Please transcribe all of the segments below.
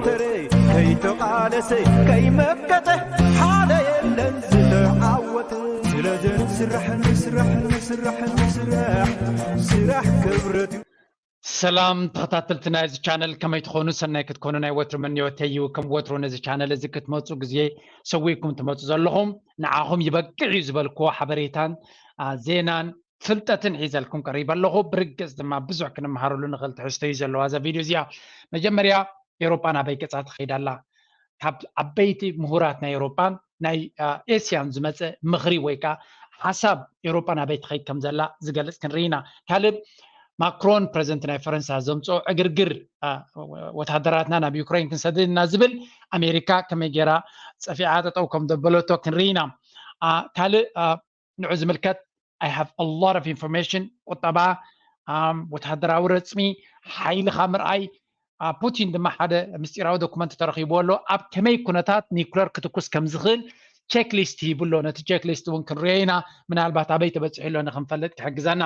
ተረ ከይተቓለሰ ከይመከተ ሓደ የለን ዝተዓወተ። ስለዚ ንስራሕ ንስራሕ ንስራሕ ንስራሕ ስራሕ ክብረት እዩ። ሰላም ተኸታተልቲ ናይዚ ቻነል ከመይ ትኾኑ? ሰናይ ክትኮኑ ናይ ወትሩ ምንዮተይ እዩ። ከም ወትሩ ነዚ ቻነል እዚ ክትመፁ ግዜ ሰዊእኩም ትመፁ ዘለኹም ንዓኹም ይበቅዕ እዩ ዝበልክዎ ሓበሬታን ዜናን ፍልጠትን ሒዘልኩም ቀሪበ ኣለኹ። ብርግፅ ድማ ብዙሕ ክንመሃረሉ ንኽእል ትሕዝቶ እዩ ዘለዋ እዛ ቪድዮ እዚኣ። መጀመርያ ኤውሮጳ ናበይ ገፃ ትኸይድ ኣላ? ካብ ዓበይቲ ምሁራት ናይ ኤውሮጳን ናይ ኤስያን ዝመፀ ምኽሪ ወይ ከዓ ሓሳብ ኤውሮጳ ናበይ ትኸይድ ከም ዘላ ዝገልፅ ክንርኢ ኢና። ካልእ ማክሮን ፕረዚደንት ናይ ፈረንሳ ዘምፅኦ ዕግርግር ወታደራትና ናብ ዩክሬን ክንሰድድ ኢና ዝብል ኣሜሪካ ከመይ ገይራ ፀፊዓ ጠጠው ከም ዘበለቶ ክንርኢ ኢና። ካልእ ንዑ ዝምልከት I have a lot of information ቁጠባ፣ ወታደራዊ ረፅሚ፣ ሓይልኻ ምርኣይ። ፑቲን ድማ ሓደ ምስጢራዊ ዶኩመንት ተረኺቡ ኣሎ ኣብ ከመይ ኩነታት ኒኩለር ክትኩስ ከም ዝኽእል ቸክሊስት ሂቡ ኣሎ። ነቲ ቸክሊስት እውን ክንሪኦ ኢና። ምናልባት ኣበይ ተበፂሑ ኣሎ ንክንፈልጥ ክሕግዘና።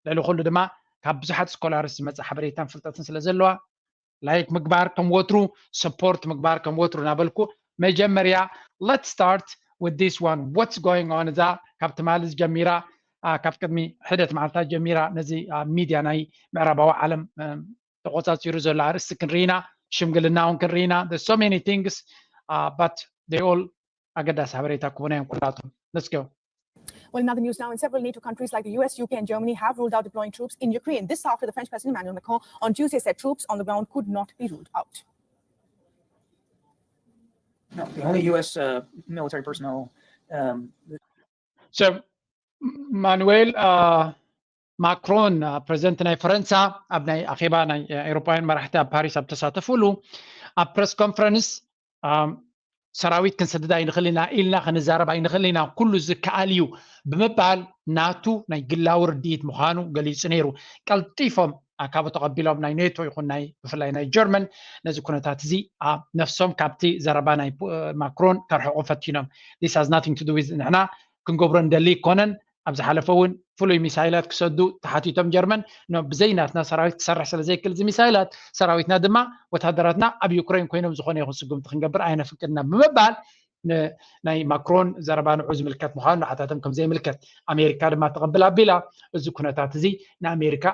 ልዕሊ ኩሉ ድማ ካብ ብዙሓት ስኮላርስ ዝመፀ ሓበሬታን ፍልጠትን ስለ ዘለዋ ላይክ ምግባር ከም ወትሩ፣ ሰፖርት ምግባር ከም ወትሩ እናበልኩ መጀመርያ let's start with this one, what's going on? እዛ ካብ ትማሊ ጀሚራ ካብ ቅድሚ ሕደት መዓልታት ጀሚራ ነዚ ሚድያ ናይ ምዕራባዊ ዓለም ተቆፃፂሩ ዘሎ ኣርእስቲ ክንርኢና፣ ሽምግልና እውን ክንርኢና። So many things, but they all ኣገዳሲ ሓበሬታ ክቡና እዮም ኩላቶም። Let's go. Well, another news now, and several NATO countries like the U S, U K, and Germany have ruled out deploying troops in Ukraine. This after the French President Emmanuel Macron on Tuesday said troops on the ground could not be ruled out. No, the only U S uh, military personnel. Um, so, ማኑዌል ማክሮን ፕረዚደንት ናይ ፈረንሳ ኣብ ናይ ኣኼባ ናይ ኤውሮፓውያን መራሕቲ ኣብ ፓሪስ ኣብ ተሳተፉሉ ኣብ ፕረስ ኮንፈረንስ ሰራዊት ክንሰድድ ኣይንኽእል ኢና ኢልና ክንዛረብ ኣይንኽእል ኢና፣ ኩሉ ዝከኣል እዩ ብምባል ናቱ ናይ ግላዊ ርድኢት ምዃኑ ገሊጹ ነይሩ። ቀልጢፎም ኣካቡ ተቐቢሎም ናይ ኔቶ ይኹን ናይ ብፍላይ ናይ ጀርመን ነዚ ኩነታት እዚ ነፍሶም ካብቲ ዘረባ ናይ ማክሮን ከርሕቑ ፈቲኖም። This has nothing to do with ንሕና ክንገብሮ እንደሊ ይኮነን። ኣብ ዝሓለፈ እውን ፍሉይ ሚሳይላት ክሰዱ ተሓቲቶም ጀርመን ብዘይ ናትና ሰራዊት ክሰርሕ ስለ ዘይክእል እዚ ሚሳይላት ሰራዊትና ድማ ወታደራትና ኣብ ዩክሬን ኮይኖም ዝኾነ ይኹን ስጉምቲ ክንገብር ኣይነፍቅድና ብምባል ናይ ማክሮን ዘረባ ንዑ ዝምልከት ምዃኑ ንዓታቶም ከም ዘይምልከት ኣሜሪካ ድማ ተቐብል ኣቢላ። እዚ ኩነታት እዚ ንኣሜሪካ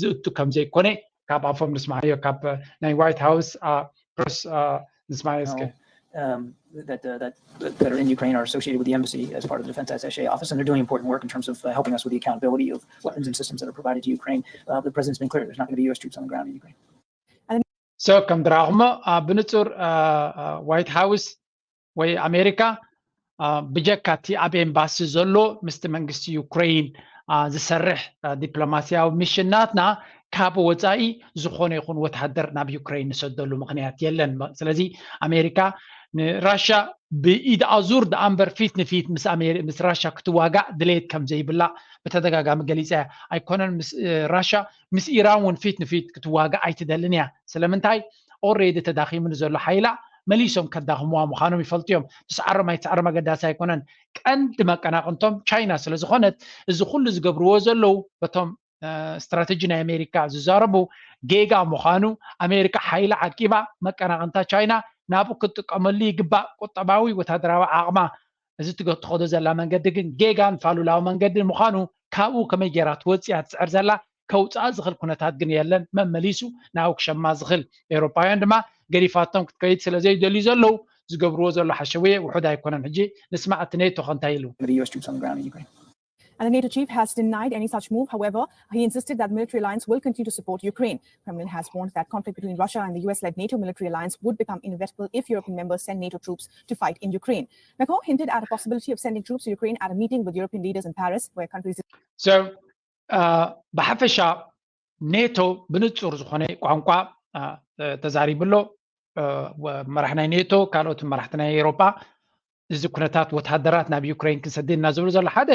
ዝእቱ ከም ዘይኮነ ካብ ኣፎም ንስማዓዮ ካብ ናይ ዋይት ሃውስ ፕረስ ንስማዓዮ እስከ። um, that, uh, that that are in Ukraine are associated with the embassy as part of the defense attaché office, and they're doing important work in terms of uh, helping us with the accountability of weapons and systems that are provided to Ukraine. Uh, the president's been clear; there's not going to be U S troops on the ground in Ukraine. So ከም ድረኹሞ ብንጹር ዋይት ሃውስ ወይ ኣሜሪካ ብጀካ እቲ ኣብ ኤምባሲ ዘሎ ምስቲ መንግስቲ ዩክሬን ዝሰርሕ ዲፕሎማስያዊ ሚሽን ናትና ካብ ወፃኢ ዝኾነ ይኹን ወታደር ናብ ዩክሬን ንሰደሉ ምኽንያት የለን። ስለዚ ኣሜሪካ ንራሻ ብኢድ ኣዙር ደኣ እምበር ፊት ንፊት ምስ ራሻ ክትዋጋእ ድሌት ከም ዘይብላ ብተደጋጋሚ ገሊፃ እያ። ኣይኮነን ምስ ራሻ ምስ ኢራን እውን ፊት ንፊት ክትዋጋእ ኣይትደልን እያ። ስለምንታይ? ኦሬዲ ተዳኺሙ ንዘሎ ሓይላ መሊሶም ከዳኽምዋ ምዃኖም ይፈልጡ እዮም። ትስዓሮም ኣይትስዓሮም ኣገዳሲ ኣይኮነን። ቀንዲ መቀናቕንቶም ቻይና ስለ ዝኾነት እዚ ኩሉ ዝገብርዎ ዘለዉ በቶም ስትራተጂ ናይ ኣሜሪካ ዝዛረቡ ጌጋ ምዃኑ ኣሜሪካ ሓይላ ዓቂባ መቀናቕንታ ቻይና ናብኡ ክትጥቀመሉ ይግባእ። ቁጠባዊ ወታደራዊ ዓቕማ እዚ ትኸዶ ዘላ መንገዲ ግን ጌጋን ፋሉላዊ መንገዲ ምዃኑ ካብኡ ከመይ ጌራ ትወፅእ እያ ትፅዕር ዘላ። ከውፅኣ ዝኽእል ኩነታት ግን የለን። መመሊሱ ናብኡ ክሸማ ዝኽእል ኤውሮፓውያን ድማ ገዲፋቶም ክትከይድ ስለ ዘይደልዩ ዘለዉ ዝገብርዎ ዘሎ ሓሸውየ ውሑድ ኣይኮነን። ሕጂ ንስማዕ እቲ ኔቶ ከ እንታይ ኢሉ? The U S troops on the ground in Ukraine. And the NATO chief has denied any such move. However, he insisted that the military alliance will continue to support Ukraine. Kremlin has warned that conflict between Russia and the U S-led NATO military alliance would become inevitable if European members send NATO troops to fight in Ukraine. Macron hinted at a possibility of sending troops to Ukraine at a meeting with European leaders in Paris, where countries So ብሓፈሻ ኔቶ ብንጹር ዝኾነ ቋንቋ ተዛሪቡ ኣሎ። መራሕ ናይ ኔቶ ካልኦት መራሕቲ ናይ ኤውሮጳ እዚ ኩነታት ወተሃደራት ናብ ዩክሬን ክንሰድድ ኢና ዝብሉ ዘሎ ሓደ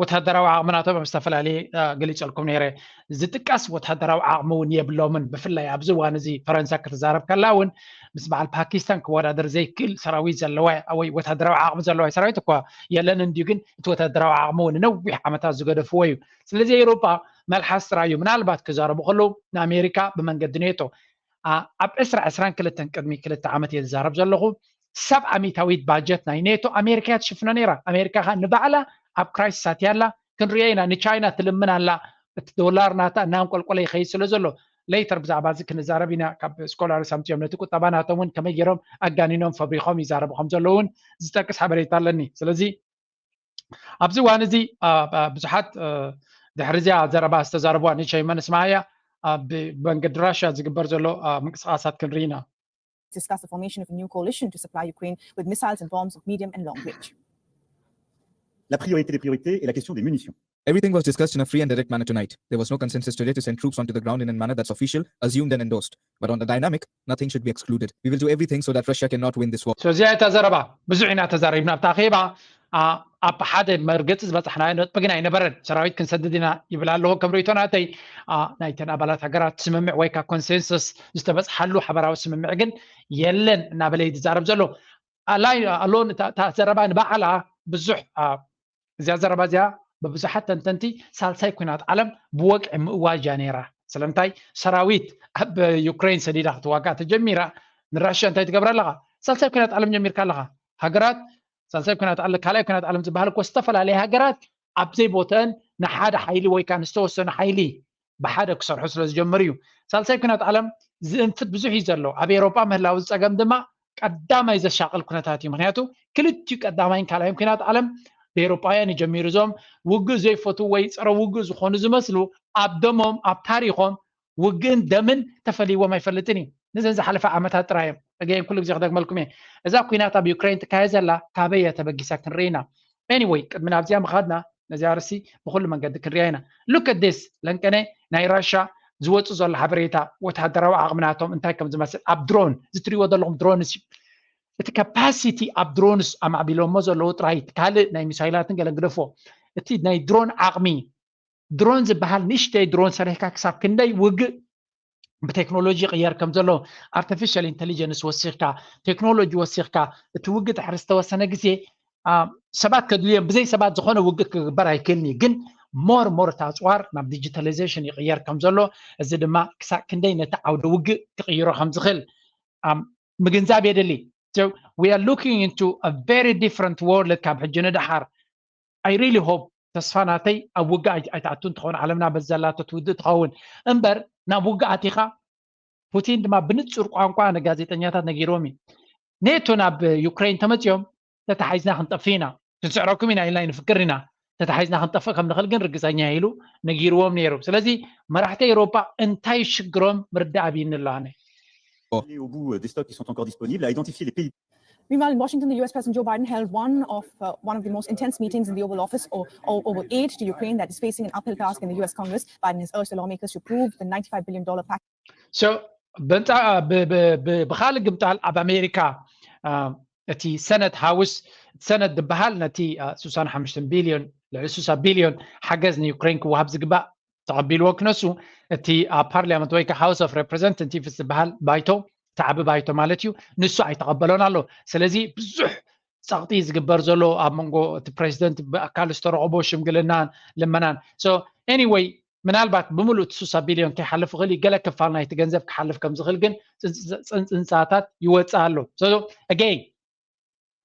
ወተሃደራዊ ዓቕሚ ናቶም ኣብ ዝተፈላለየ ገሊጸልኩም ነይረ። ዝጥቀስ ወተሃደራዊ ዓቕሚ እውን የብሎምን። ብፍላይ ኣብዚ እዋን እዚ ፈረንሳ ክትዛረብ ከላ እውን ምስ በዓል ፓኪስታን ክወዳደር ዘይክእል ሰራዊት ዘለዋ ወይ ወተሃደራዊ ዓቕሚ ዘለዋ ሰራዊት እኳ የለን እንድዩ፣ ግን እቲ ወተሃደራዊ ዓቕሚ እውን ነዊሕ ዓመታት ዝገደፍዎ እዩ። ስለዚ ኤውሮጳ መልሓስ ጥራይ እዩ ምናልባት ክዛረቡ ከለዉ ንኣሜሪካ ብመንገዲ ኔቶ ኣብ ዕስራ ዕስራን ክልተን ቅድሚ ክልተ ዓመት እየ ዝዛረብ ዘለኹ። ሰብዓ ሚእታዊት ባጀት ናይ ኔቶ ኣሜሪካ እያ ትሽፍኖ ነይራ። ኣሜሪካ ከ ንባዕላ ኣብ ክራይሲስ ኣትያ ኣላ። ክንሪኦ ኢና። ንቻይና ትልምን ኣላ። እቲ ዶላር ናታ እናንቆልቆለ ይኸይድ ስለ ዘሎ፣ ሌተር ብዛዕባ እዚ ክንዛረብ ኢና። ካብ ስኮላርስ ኣምፅኦም ነቲ ቁጠባ ናቶም እውን ከመይ ገይሮም ኣጋኒኖም ፈብሪኾም ይዛረቡ ከም ዘለዉ እውን ዝጠቅስ ሓበሬታ ኣለኒ። ስለዚ ኣብዚ እዋን እዚ ብዙሓት ድሕሪ እዚኣ ዘረባ ዝተዛረቡዋ ንሸይመን እስማያ ኣብ መንገዲ ራሽያ ዝግበር ዘሎ ምንቅስቃሳት ክንርኢ ኢና። Discuss the formation of a new coalition to supply Ukraine with missiles and bombs of medium and long range. La priorité des priorités est la question des munitions. Everything was discussed in a free and direct manner tonight. There was no consensus today to send troops onto the ground in a manner that's official, assumed, and endorsed. But on the dynamic, nothing should be excluded. We will do everything so that Russia cannot win this war. So እዚኣ እታ ዘረባ ብዙሕ ኢና ተዛሪብና ኣብታ ኣኼባ። ኣብ ሓደ መርገፂ ዝበፃሕናዮ ነጥቢ ግን ኣይነበረን። ሰራዊት ክንሰድድ ኢና ይብል ኣለዎ። ከም ርእይቶ ናተይ ናይተን ኣባላት ሃገራት ስምምዕ ወይ ከዓ ኮንሰንሰስ ዝተበፅሓሉ ሓበራዊ ስምምዕ ግን የለን እናበለ እዩ ዝዛረብ ዘሎ። ኣሎን እታ ዘረባ ንባዕላ ብዙሕ እዚኣ ዘረባ እዚኣ ብብዙሓት ተንተንቲ ሳልሳይ ኩናት ዓለም ብወግዒ ምእዋጅ እያ ነይራ። ስለምንታይ ሰራዊት ኣብ ዩክሬን ሰዲዳ ክትዋጋእ ተጀሚራ ንራሽያ እንታይ ትገብር ኣለኻ? ሳልሳይ ኩናት ዓለም ጀሚርካ ኣለኻ። ሃገራት ሳልሳይ ኩናት ዓለም ካልኣይ ኩናት ዓለም ዝበሃል እኮ ዝተፈላለያ ሃገራት ኣብ ዘይቦተአን ንሓደ ሓይሊ ወይ ከዓ ንዝተወሰነ ሓይሊ ብሓደ ክሰርሑ ስለ ዝጀመሩ እዩ። ሳልሳይ ኩናት ዓለም ዝእንፍት ብዙሕ እዩ ዘሎ። ኣብ ኤሮጳ ምህላው ዝፀገም ድማ ቀዳማይ ዘሻቕል ኩነታት እዩ። ምክንያቱ ክልቲኡ ቀዳማይን ካልኣይን ኩናት ዓለም ብኤሮጳውያን እዩ ጀሚሩ። እዞም ውግእ ዘይፈትዉ ወይ ፀረ ውግእ ዝኾኑ ዝመስሉ ኣብ ደሞም ኣብ ታሪኾም ውግእን ደምን ተፈልይዎም ኣይፈልጥን እዩ። ንዘን ዝሓለፈ ዓመታት ጥራይ እዮም። እገን ኩሉ ግዜ ክደግመልኩም እየ። እዛ ኩናት ኣብ ዩክሬን ትካየ ዘላ ካበይ እያ ተበጊሳ ክንርኢ ኢና። Anyway ቅድሚ ናብዚኣ ምኻድና ነዚ ኣርሲ ብኩሉ መንገዲ ክንሪኣ ኢና። Look at this ለንቀነ ናይ ራሻ ዝወፁ ዘሎ ሓበሬታ ወታደራዊ ዓቕምናቶም እንታይ ከም ዝመስል ኣብ ድሮን ዝትሪዎ ዘለኹም ድሮንስ እዩ። እቲ ካፓሲቲ ኣብ ድሮንስ ኣማዕቢሎሞ ዘለዉ ጥራይ ካልእ ናይ ሚሳይላትን ገለን ግደፎ። እቲ ናይ ድሮን ዓቕሚ ድሮን ዝበሃል ንእሽተይ ድሮን ሰሪሕካ ክሳብ ክንደይ ውግእ ብቴክኖሎጂ ይቕየር ከም ዘሎ ኣርቲፊሻል ኢንቴሊጀንስ ወሲኽካ ቴክኖሎጂ ወሲኽካ እቲ ውግእ ድሕሪ ዝተወሰነ ግዜ ሰባት ከድልዮም ብዘይ ሰባት ዝኾነ ውግእ ክግበር ኣይክእልን እዩ። ግን ሞር ሞር እቲ ኣፅዋር ናብ ዲጂታላይዜሽን ይቕየር ከም ዘሎ እዚ ድማ ክሳብ ክንደይ ነቲ ዓውደ ውግእ ክቕይሮ ከም ዝኽእል ምግንዛብ የድሊ። We are looking into a very different world ካብ ሕጂ ንደሓር። I really hope ተስፋ ናተይ ኣብ ውግእ ኣይትኣቱን ትኸውን ዓለምና በዚ ዘላቶ ትውድእ ትኸውን እምበር ናብ ውግእ ኣቲኻ ፑቲን ድማ ብንጹር ቋንቋ ንጋዜጠኛታት ነጊርዎም እዩ። ኔቶ ናብ ዩክሬን ተመጺኦም ተታሒዝና ክንጠፍእ ኢና፣ ክንስዕረኩም ኢና ኢልና ይንፍክር ኢና። ተታሒዝና ክንጠፍእ ከም ንኽእል ግን ርግጸኛ ኢሉ ነጊርዎም ነይሩ። ስለዚ መራሕቲ ኤውሮጳ እንታይ ሽግሮም ምርዳእ ኣብይኒ ኣሎ ኣነ። Au bout des stocks qui sont encore disponibles, à identifier les pays. Meanwhile, in Washington, the U S President Joe Biden held one of uh, one of the most intense meetings in the Oval Office or, or over aid to Ukraine that is facing an uphill task in the U S Congress. Biden has urged the lawmakers to approve the ninety-five billion dollar package. So ብንፃ ብካልእ ግምጣል ኣብ ኣሜሪካ እቲ ሰነት ሃውስ ሰነት ዝበሃል ነቲ ስሳን ሓሙሽተን ቢልዮን ልዕሊ ስሳ ቢልዮን ሓገዝ ንዩክሬን ክወሃብ ዝግባእ ተቐቢልዎ ክነሱ እቲ ኣብ ፓርሊያመንት ወይ ሃውስ ኦፍ ሬፕሬዘንታቲቭስ ዝበሃል ባይቶ እቲ ዓቢ ባይቶ ማለት እዩ ንሱ ኣይተቐበሎን ኣሎ። ስለዚ ብዙሕ ጸቕጢ ዝግበር ዘሎ ኣብ መንጎ እቲ ፕሬዚደንት ብኣካል ዝተረኸቦ ሽምግልናን ልመናን። So anyway ምናልባት ብምሉእ እቲ ስሳ ቢልዮን ከይሓልፍ ይኽእል እዩ። ገለ ክፋል ናይቲ ገንዘብ ክሓልፍ ከም ዝኽእል ግን ፅንፅንፃታት ይወፅእ ኣሎ። So again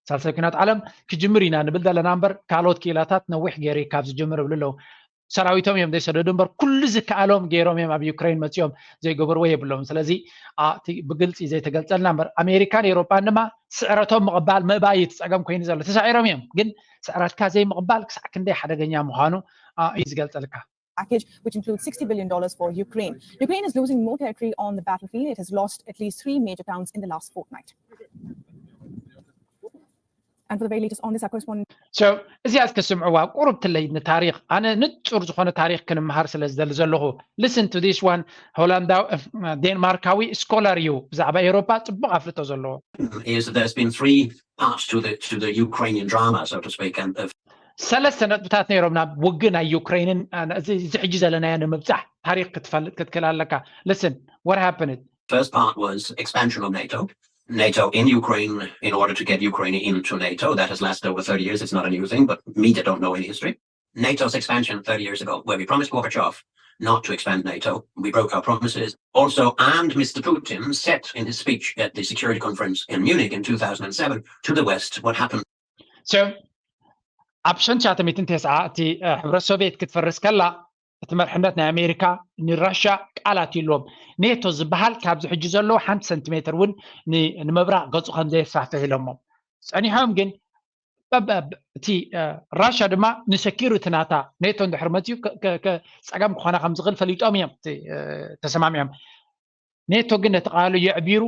ሳልሳይ ኩናት ዓለም ክጅምር ኢና ንብል ዘለና እምበር ካልኦት ክኢላታት ነዊሕ ገይሩ ካብ ዝጅምር ይብሉ ኣለዉ። ሰራዊቶም እዮም ዘይሰደዱ እምበር ኩሉ ዝከኣሎም ገይሮም እዮም ኣብ ዩክሬን መፂኦም ዘይገበርዎ የብሎም። ስለዚ ብግልፂ ዘይተገልፀልና እምበር ኣሜሪካን ኤውሮጳን ድማ ስዕረቶም ምቕባል ምእባይ እቲ ፀገም ኮይኑ ዘሎ ተሳዒሮም እዮም። ግን ስዕረትካ ዘይምቕባል ክሳዕ ክንደይ ሓደገኛ ምዃኑ እዩ ዝገልፀልካ። package, which includes sixty billion dollars for Ukraine. Ukraine is losing more territory on the battlefield. It has lost at least three major towns in the last fortnight. And for the very latest on this, our correspondent. So እዚኣ እስከ ስምዕዋ ቁሩብ ትለይ ንታሪክ ኣነ ንጹር ዝኾነ ታሪክ ክንምሃር ስለ ዝደሊ ዘለኹ። Listen to this one. ሆላንዳዊ ዴንማርካዊ ስኮላር እዩ ብዛዕባ ኤውሮፓ ጽቡቕ ኣፍልጦ ዘለዎ። Is that there's been three parts to the to the Ukrainian drama, so to speak, and the ሰለስተ ነጥብታት ነይሮም ናብ ውግእ ናይ ዩክሬንን እዚ ሕጂ ዘለናዮ ንምብጻሕ ታሪክ ክትፈልጥ ክትክእል ኣለካ። Listen, what happened? First part was expansion of NATO. NATO in Ukraine in order to get Ukraine into NATO. That has lasted over thirty years. It's not a new thing, but media don't know any history. NATO's expansion thirty years ago, where we promised Gorbachev not to expand NATO. We broke our promises. Also, and Mister Putin said in his speech at the security conference in Munich in two thousand seven to the West, what happened? So ኣብ ሸንሻተ ሚእትን ተስዓ እቲ ሕብረት ሶቪየት ክትፈርስ ከላ እቲ መርሕነት ናይ ኣሜሪካ ንራሻ ቃል ኣትይዎም። ኔቶ ዝበሃል ካብዚ ሕጂ ዘለዎ ሓንቲ ሰንቲሜትር እውን ንምብራቕ ገፁ ከም ዘየስፋሕፍሕ ኢሎሞ ጸኒሖም። ግን እቲ ራሻ ድማ ንሰኪሪቲ ናታ ኔቶ እንድሕር መፅዩ ፀገም ክኾና ከም ዝኽእል ፈሊጦም እዮም ተሰማሚዖም። ኔቶ ግን ነቲ ቃሉ የዕቢሩ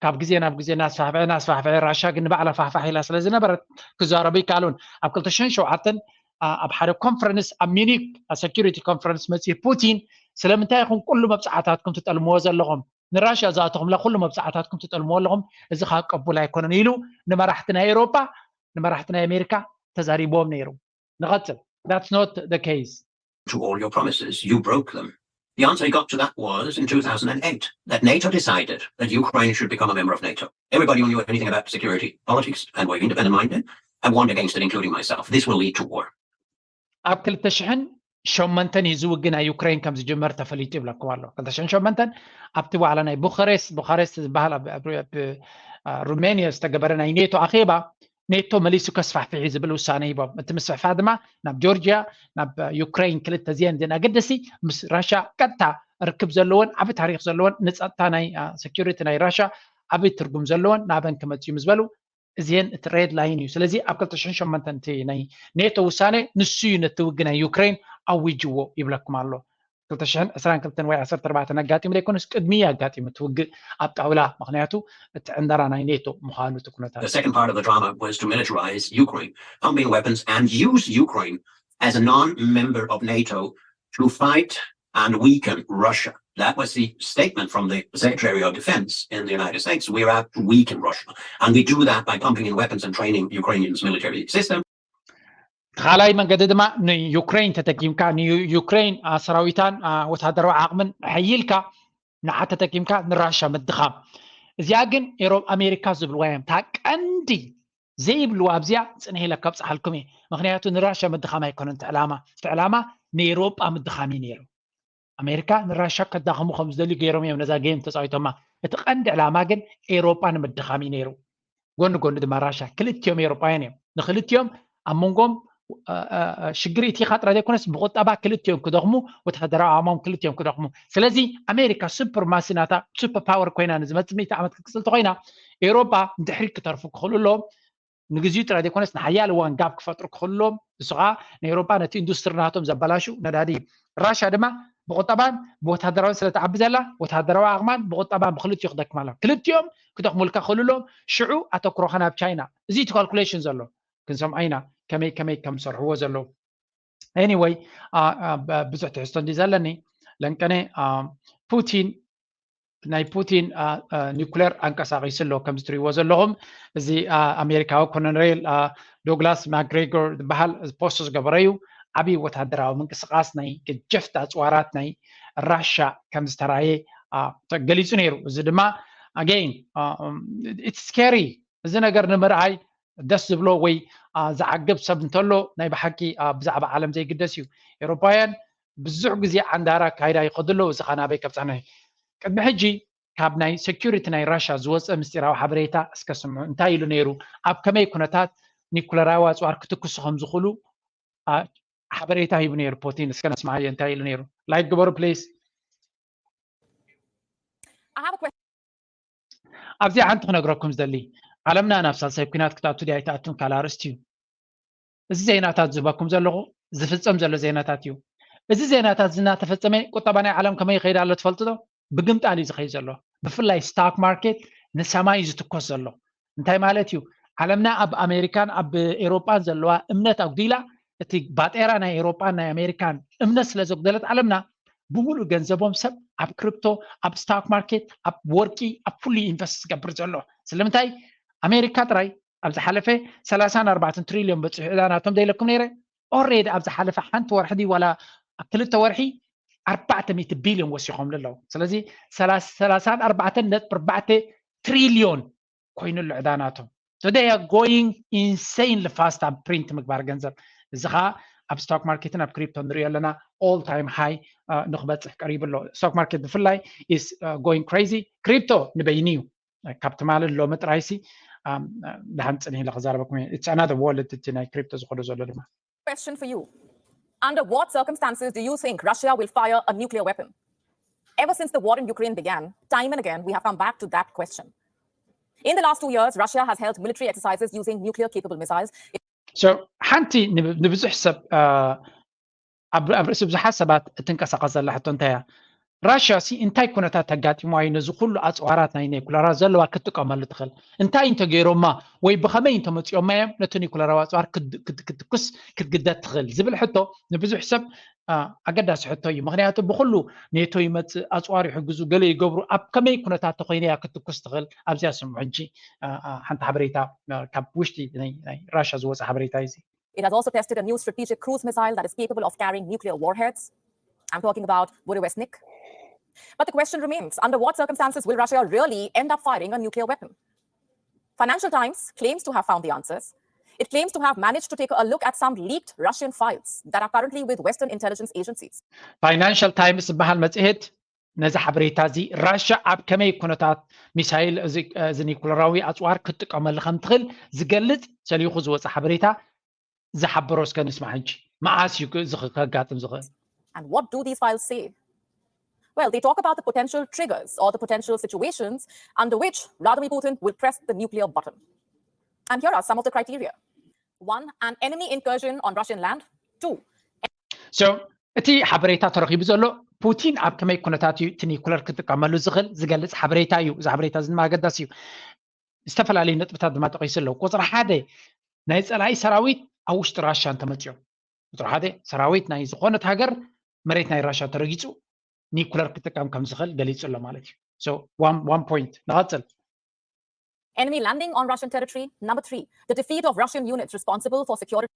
ካብ ግዜ ናብ ግዜ እናስፋሕፍሐ እናስፋሕፍሐ ራሻ ግን ንባዕላ ፋሕፋሕ ኢላ ስለ ዝነበረት ክዛረቡ ይከኣሉን ኣብ ክልተ ሽሕን ሸውዓተን ኣብ ሓደ ኮንፈረንስ ኣብ ሚኒክ ሰኪሪቲ ኮንፈረንስ መፅኡ ፑቲን ስለምንታይ ኢኹም ኩሉ መብፃዕታትኩም ትጠልምዎ ዘለኹም ንራሽያ ዝኣተኹምላ ኩሉ መብፃዕታትኩም ትጠልምዎ ኣለኹም እዚ ካብ ቀቡል ኣይኮነን ኢሉ ንመራሕቲ ናይ ኤሮፓ ንመራሕቲ ናይ ኣሜሪካ ተዛሪብዎም ነይሩ ንቐፅል that's not the case to all your promises. You broke them. The answer he got to that was in two thousand eight that NATO decided that Ukraine should become a member of NATO. Everybody who knew anything about security, politics, and were independent minded, I warned against it, including myself. This will lead to war. ኣብ ክልተ ሽሕን ሸመንተን እዩ ዝውግ ናይ ዩክሬን ከም ዝጅመር ተፈሊጡ ይብለኩም ኣሎ ክልተ ሽሕን ሸመንተን ኣብቲ ዋዕላ ናይ ቡኻሬስት ቡኻሬስት ዝበሃል ሩሜንያ ዝተገበረ ናይ ኔቶ ኣኼባ ኔቶ መሊሱ ከስፋሕፍሕ ዝብል ውሳነ ሂቦም እቲ ምስፍሕፋ ድማ ናብ ጆርጂያ ናብ ዩክሬን ክልተ ዚአን ዜን ኣገደሲ ምስ ራሻ ቀጥታ ርክብ ዘለዎን ዓብ ታሪክ ዘለዎን ንፀጥታ ናይ ሰኪሪቲ ናይ ራሻ ዓብ ትርጉም ዘለዎን ናበን ክመፅዩ ምስ በሉ እዚን እቲ ሬድ ላይን እዩ ስለዚ ኣብ ክልተ ሽሕን ሸሞንተን እቲ ናይ ኔቶ ውሳነ ንሱ እዩ ነቲ ውግ ናይ ዩክሬን ኣዊጅዎ ይብለኩም ኣሎ ክልተ ሽሕን ዕስራን ክልተን ወይ ዓሰርተ ኣርባዕተን ኣጋጢሙ ዘይኮነስ ቅድሚ ኣጋጢሙ እቲ ውግእ ኣብ ጣውላ ምክንያቱ እቲ ዕንደራ ናይ ኔቶ ምዃኑ እቲ ኩነታት The second part of the drama was to militarize Ukraine, pumping weapons and use Ukraine as a non-member of NATO to fight and weaken Russia. That was the statement from the Secretary of Defense in the United States. We're out to weaken Russia. And we do that by pumping in weapons and training Ukrainians' military system. እቲ ካልኣይ መንገዲ ድማ ንዩክሬን ተጠቂምካ ንዩክሬን ሰራዊታን ወታደራዊ ዓቕምን ሐይልካ ንዓ ተጠቂምካ ንራሻ ምድኻም እዚኣ ግን ኤሮብ ኣሜሪካ ዝብልዋ እዮም እታ ቀንዲ ዘይብልዋ ኣብዚኣ ፅንሕ ኢለ ከብፅሓልኩም እየ ምክንያቱ ንራሻ ምድኻም ኣይኮነን እቲ ዕላማ እቲ ዕላማ ንኤሮጳ ምድኻም እዩ ነይሩ ኣሜሪካ ንራሻ ከዳኽሙ ከም ዝደልዩ ገይሮም እዮም ነዛ ጌም ተፃዊቶማ እቲ ቀንዲ ዕላማ ግን ኤሮጳ ንምድኻም እዩ ነይሩ ጎኒ ጎኒ ድማ ራሻ ክልቲኦም ኤሮጳውያን እዮም ንክልቲኦም ኣብ መንጎም ሽግር ኢቲኻ ጥራይ ዘይኮነስ ብቁጠባ ክልቲኦም ክደኽሙ ወተሃደራዊ ኣማም ክልቲኦም ክደኽሙ ስለዚ ኣሜሪካ ሱፐር ማሲ ናታ ሱፐር ፓወር ኮይና ንዝመፅእ ሚእቲ ዓመት ክትቅፅል ተኮይና ኤሮጳ ንድሕሪት ክተርፉ ክኽእሉ ኣለዎም ንግዚኡ ጥራይ ዘይኮነስ ንሓያል እዋን ጋብ ክፈጥሩ ክኽእሉ ኣለዎም ንሱ ከዓ ንኤሮጳ ነቲ ኢንዱስትሪ ናቶም ዘበላሹ ነዳዲ ራሻ ድማ ብቁጠባን ብወተሃደራዊ ስለ ትዓቢ ዘላ ወተሃደራዊ ኣቕማን ብቁጠባን ብክልቲኡ ክደክማ ኣለዋ ክልቲኦም ክደኽሙልካ ክኽእሉ ኣለዎም ሽዑ ኣተኩሮኻ ናብ ቻይና እዚ እቲ ካልኩሌሽን ዘሎ ክንሰምዖ ኢና ከመይ ከመይ ከም ዝሰርሕዎ ዘለዉ anyway ብዙሕ ትሕዝቶ እንዲ ዘለኒ ለንቀነ ፑቲን ናይ ፑቲን ኒኩሌር ኣንቀሳቂሱ ኣሎ ከም ዝትሪእዎ ዘለኹም እዚ ኣሜሪካዊ ኮሎኔል ዶግላስ ማግሬጎር ዝበሃል ፖስቶ ዝገበረ እዩ ዓብዪ ወታደራዊ ምንቅስቃስ ናይ ገጀፍቲ ኣፅዋራት ናይ ራሻ ከም ዝተራየ ገሊፁ ነይሩ እዚ ድማ again it's scary እዚ ነገር ንምርኣይ ደስ ዝብሎ ወይ ዝዓግብ ሰብ እንተሎ ናይ ብሓቂ ብዛዕባ ዓለም ዘይግደስ እዩ ኤሮፓውያን ብዙሕ ግዜ ዓንዳራ ኣካይዳ ይኸዱ ኣለዉ እዚ ኸ ናበይ ከብፀሐና ቅድሚ ሕጂ ካብ ናይ ሴኩሪቲ ናይ ራሻ ዝወፀ ምስጢራዊ ሓበሬታ እስከ ስምዑ እንታይ ኢሉ ነይሩ ኣብ ከመይ ኩነታት ኒኩለራዊ ኣፅዋር ክትክሱ ከም ዝኽእሉ ሓበሬታ ሂቡ ነይሩ ፖቲን እስከ ነስማዓዮ እንታይ ኢሉ ነይሩ ላይክ ግበሩ ፕሊስ ኣብዚ ሓንቲ ክነግረኩም ዝደሊ ዓለምና ናብ ሳልሳይ ኩናት ክትኣቱ ድያ ኣይትኣቱን ካልእ ኣርእስቲ እዩ እዚ ዜናታት ዝህበኩም ዘለኹ ዝፍፀም ዘሎ ዜናታት እዩ እዚ ዜናታት እዚ እናተፈፀመ ቁጠባ ናይ ዓለም ከመይ ይኸይድ ኣሎ ትፈልጡ ዶ ብግምጣል እዩ ዝኸይድ ዘሎ ብፍላይ ስታክ ማርኬት ንሰማይ እዩ ዝትኮስ ዘሎ እንታይ ማለት እዩ ዓለምና ኣብ ኣሜሪካን ኣብ ኤሮጳን ዘለዋ እምነት ኣጉዲላ እቲ ባጤራ ናይ ኤሮጳን ናይ ኣሜሪካን እምነት ስለ ዘጉደለት ዓለምና ብምሉእ ገንዘቦም ሰብ ኣብ ክሪፕቶ ኣብ ስታክ ማርኬት ኣብ ወርቂ ኣብ ኩሉ ኢንቨስት ዝገብር ዘሎ ስለምንታይ ኣሜሪካ ጥራይ ኣብ ዝሓለፈ ሰላሳን ኣርባዕተን ትሪልዮን በፂሑ ዕዳ ናቶም ደይለኩም ነይረ ኦሬዲ ኣብ ዝሓለፈ ሓንቲ ወርሒ ድዩ ዋላ ክልተ ወርሒ ኣርባዕተ ሚእቲ ቢልዮን ወሲኾምሉ ኣለዉ ስለዚ ሰላሳን ኣርባዕተን ነጥቢ ኣርባዕተ ትሪልዮን ኮይኑሉ ዕዳ ናቶም so they are going insanely fast ኣብ ፕሪንት ምግባር ገንዘብ እዚ ከዓ ኣብ stock market ን ኣብ crypto ንሪኦ ኣለና all time high ንክበፅሕ ቀሪቡ ኣሎ። Stock market ብፍላይ is going crazy። Crypto ንበይኑ እዩ ካብ ትማሊ ሎሚ ጥራይሲ ደሓን ፅንሕ ኢለ ክዛረበኩም። It's another world እቲ ናይ crypto ዝኸዶ ዘሎ ድማ። Question for you. Under what circumstances do you think Russia will fire a nuclear weapon? Ever since the war in Ukraine began, time and again we have come back to that question. In the last two years, Russia has held military exercises using nuclear capable missiles. So ሓንቲ ንብዙሕ ሰብ ኣብ ርእሲ ብዙሓት ሰባት እትንቀሳቐስ ዘላ ሕቶ እንታይ እያ? ራሽያ ሲ እንታይ ኩነታት ተጋጢሞ እዩ ነዚ ኩሉ ኣፅዋራት ናይ ኒኩለራ ዘለዋ ክትጥቀመሉ ትኽእል? እንታይ እንተገይሮማ ወይ ብኸመይ እንተመፂኦማ እዮም ነቲ ኒኩለራዊ ኣፅዋር ክትኩስ ክትግደድ ትኽእል ዝብል ሕቶ ንብዙሕ ሰብ ኣገዳሲ ሕቶ እዩ። ምክንያቱ ብኩሉ ኔቶ ይመፅእ፣ ኣፅዋር ይሕግዙ፣ ገለ ይገብሩ፣ ኣብ ከመይ ኩነታት ተኮይነ እያ ክትኩስ ትኽእል? ኣብዚኣ ስምዑ ሕጂ ሓንቲ ሓበሬታ ካብ ውሽጢ ናይ ራሽያ ዝወፀ ሓበሬታ እዩ። It has also tested a new strategic cruise missile that is capable of carrying nuclear warheads. I'm talking about Burevestnik. But the question remains, under what circumstances will Russia really end up firing a nuclear weapon? Financial Times claims to have found the answers. It claims to have managed to take a look at some leaked Russian files that are currently with Western intelligence agencies. Financial Times ዝበሃል መጽሔት ነዚ ሓበሬታ እዚ ራሽያ ኣብ ከመይ ኩነታት ሚሳይል እዚ ኒኩለራዊ ኣጽዋር ክትጥቀመሉ ከም ትኽእል ዝገልጽ ሰሊኹ ዝወፀ ሓበሬታ ዝሓበሮ እስከ ንስማዕ ሕጂ። መዓስ እዩ እዚ ከጋጥም ዝኽእል? And what do these files say? Well, they talk about the potential triggers or the potential situations under which Vladimir Putin will press the nuclear button. And here are some of the criteria. One, an enemy incursion on Russian land. Two, so እቲ ሓበሬታ ተረኺቡ ዘሎ ፑቲን ኣብ ከመይ ኩነታት እዩ እቲ ኒኩለር ክጥቀመሉ ዝኽእል ዝገልጽ ሓበሬታ እዩ። እዚ ሓበሬታ እዚ ድማ ኣገዳሲ እዩ። ዝተፈላለዩ ነጥብታት ድማ ጠቒሱ ኣለዉ። ቁፅሪ ሓደ ናይ ፀላኢ ሰራዊት ኣብ ውሽጢ ራሻ እንተመፅኦም፣ ቁፅሪ ሓደ ሰራዊት ናይ ዝኾነት ሃገር መሬት ናይ ራሻ ተረጊፁ ኒኩለር ክጥቀም ከም ዝኽእል ገሊፁ ኣሎ ማለት እዩ። So one point ንቐፅል። Enemy landing on Russian territory. Number three, the defeat of Russian units responsible for security.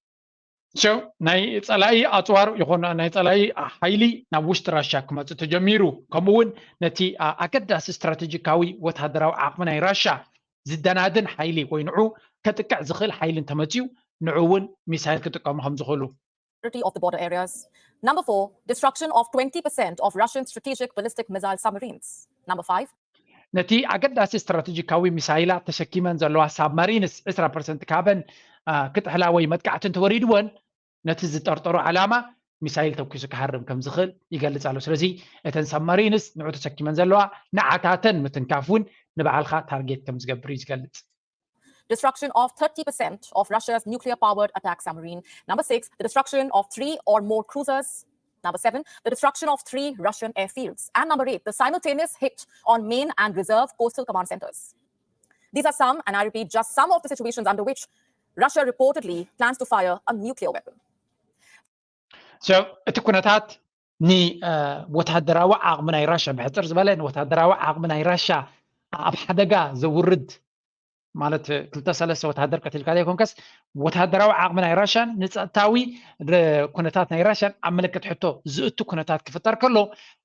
So ናይ ፀላኢ ኣፅዋር ይኾነ ናይ ፀላኢ ሓይሊ ናብ ውሽጢ ራሻ ክመፅእ ተጀሚሩ፣ ከምኡ እውን ነቲ ኣገዳሲ ስትራቴጂካዊ ወታደራዊ ዓቕሚ ናይ ራሻ ዝደናድን ሓይሊ ወይ ንዑ ከጥቅዕ ዝኽእል ሓይሊ እንተመፅዩ ንዑ እውን ሚሳይል ክጥቀሙ ከም ዝኽእሉ። Of the border areas. Number four, destruction of twenty percent of Russian strategic ballistic missile submarines. Number five, ነቲ ኣገዳሲ ስትራቴጂካዊ ሚሳይላት ተሸኪመን ዘለዋ ሳብማሪንስ ዕስራ ፐርሰንት ካበን ክጥሕላ ወይ መጥቃዕቲ እንተወሪድወን ነቲ ዝጠርጠሮ ዓላማ ሚሳይል ተኩሱ ክሃርም ከም ዝኽእል ይገልጽ ኣሎ። ስለዚ እተን ሳብማሪንስ ንዑ ተሸኪመን ዘለዋ ንዓታተን ምትንካፍ እውን ንባዕልኻ ታርጌት ከም ዝገብር እዩ ዝገልጽ። Destruction of thirty percent of Russia's nuclear powered attack submarine. Number six, the destruction of three or more cruisers. Number seven, the destruction of three Russian airfields. And number eight, the simultaneous hit on main and reserve coastal command centers. These are some, and I repeat, just some of the situations under which Russia reportedly plans to fire a nuclear weapon. So እቲ ኩነታት ንወታደራዊ ዓቕሚ ናይ ራሻ ብሕፅር ዝበለ ንወታደራዊ ዓቕሚ ናይ ራሻ ኣብ ሓደጋ ዘውርድ ማለት ክልተ ሰለስተ ወታደር ቀቲልካ ዘይኮንከስ ወታደራዊ ዓቕሚ ናይ ራሻን ንፀጥታዊ ኩነታት ናይ ራሻን ኣብ ምልክት ሕቶ ዝእቱ ኩነታት ክፍጠር ከሎ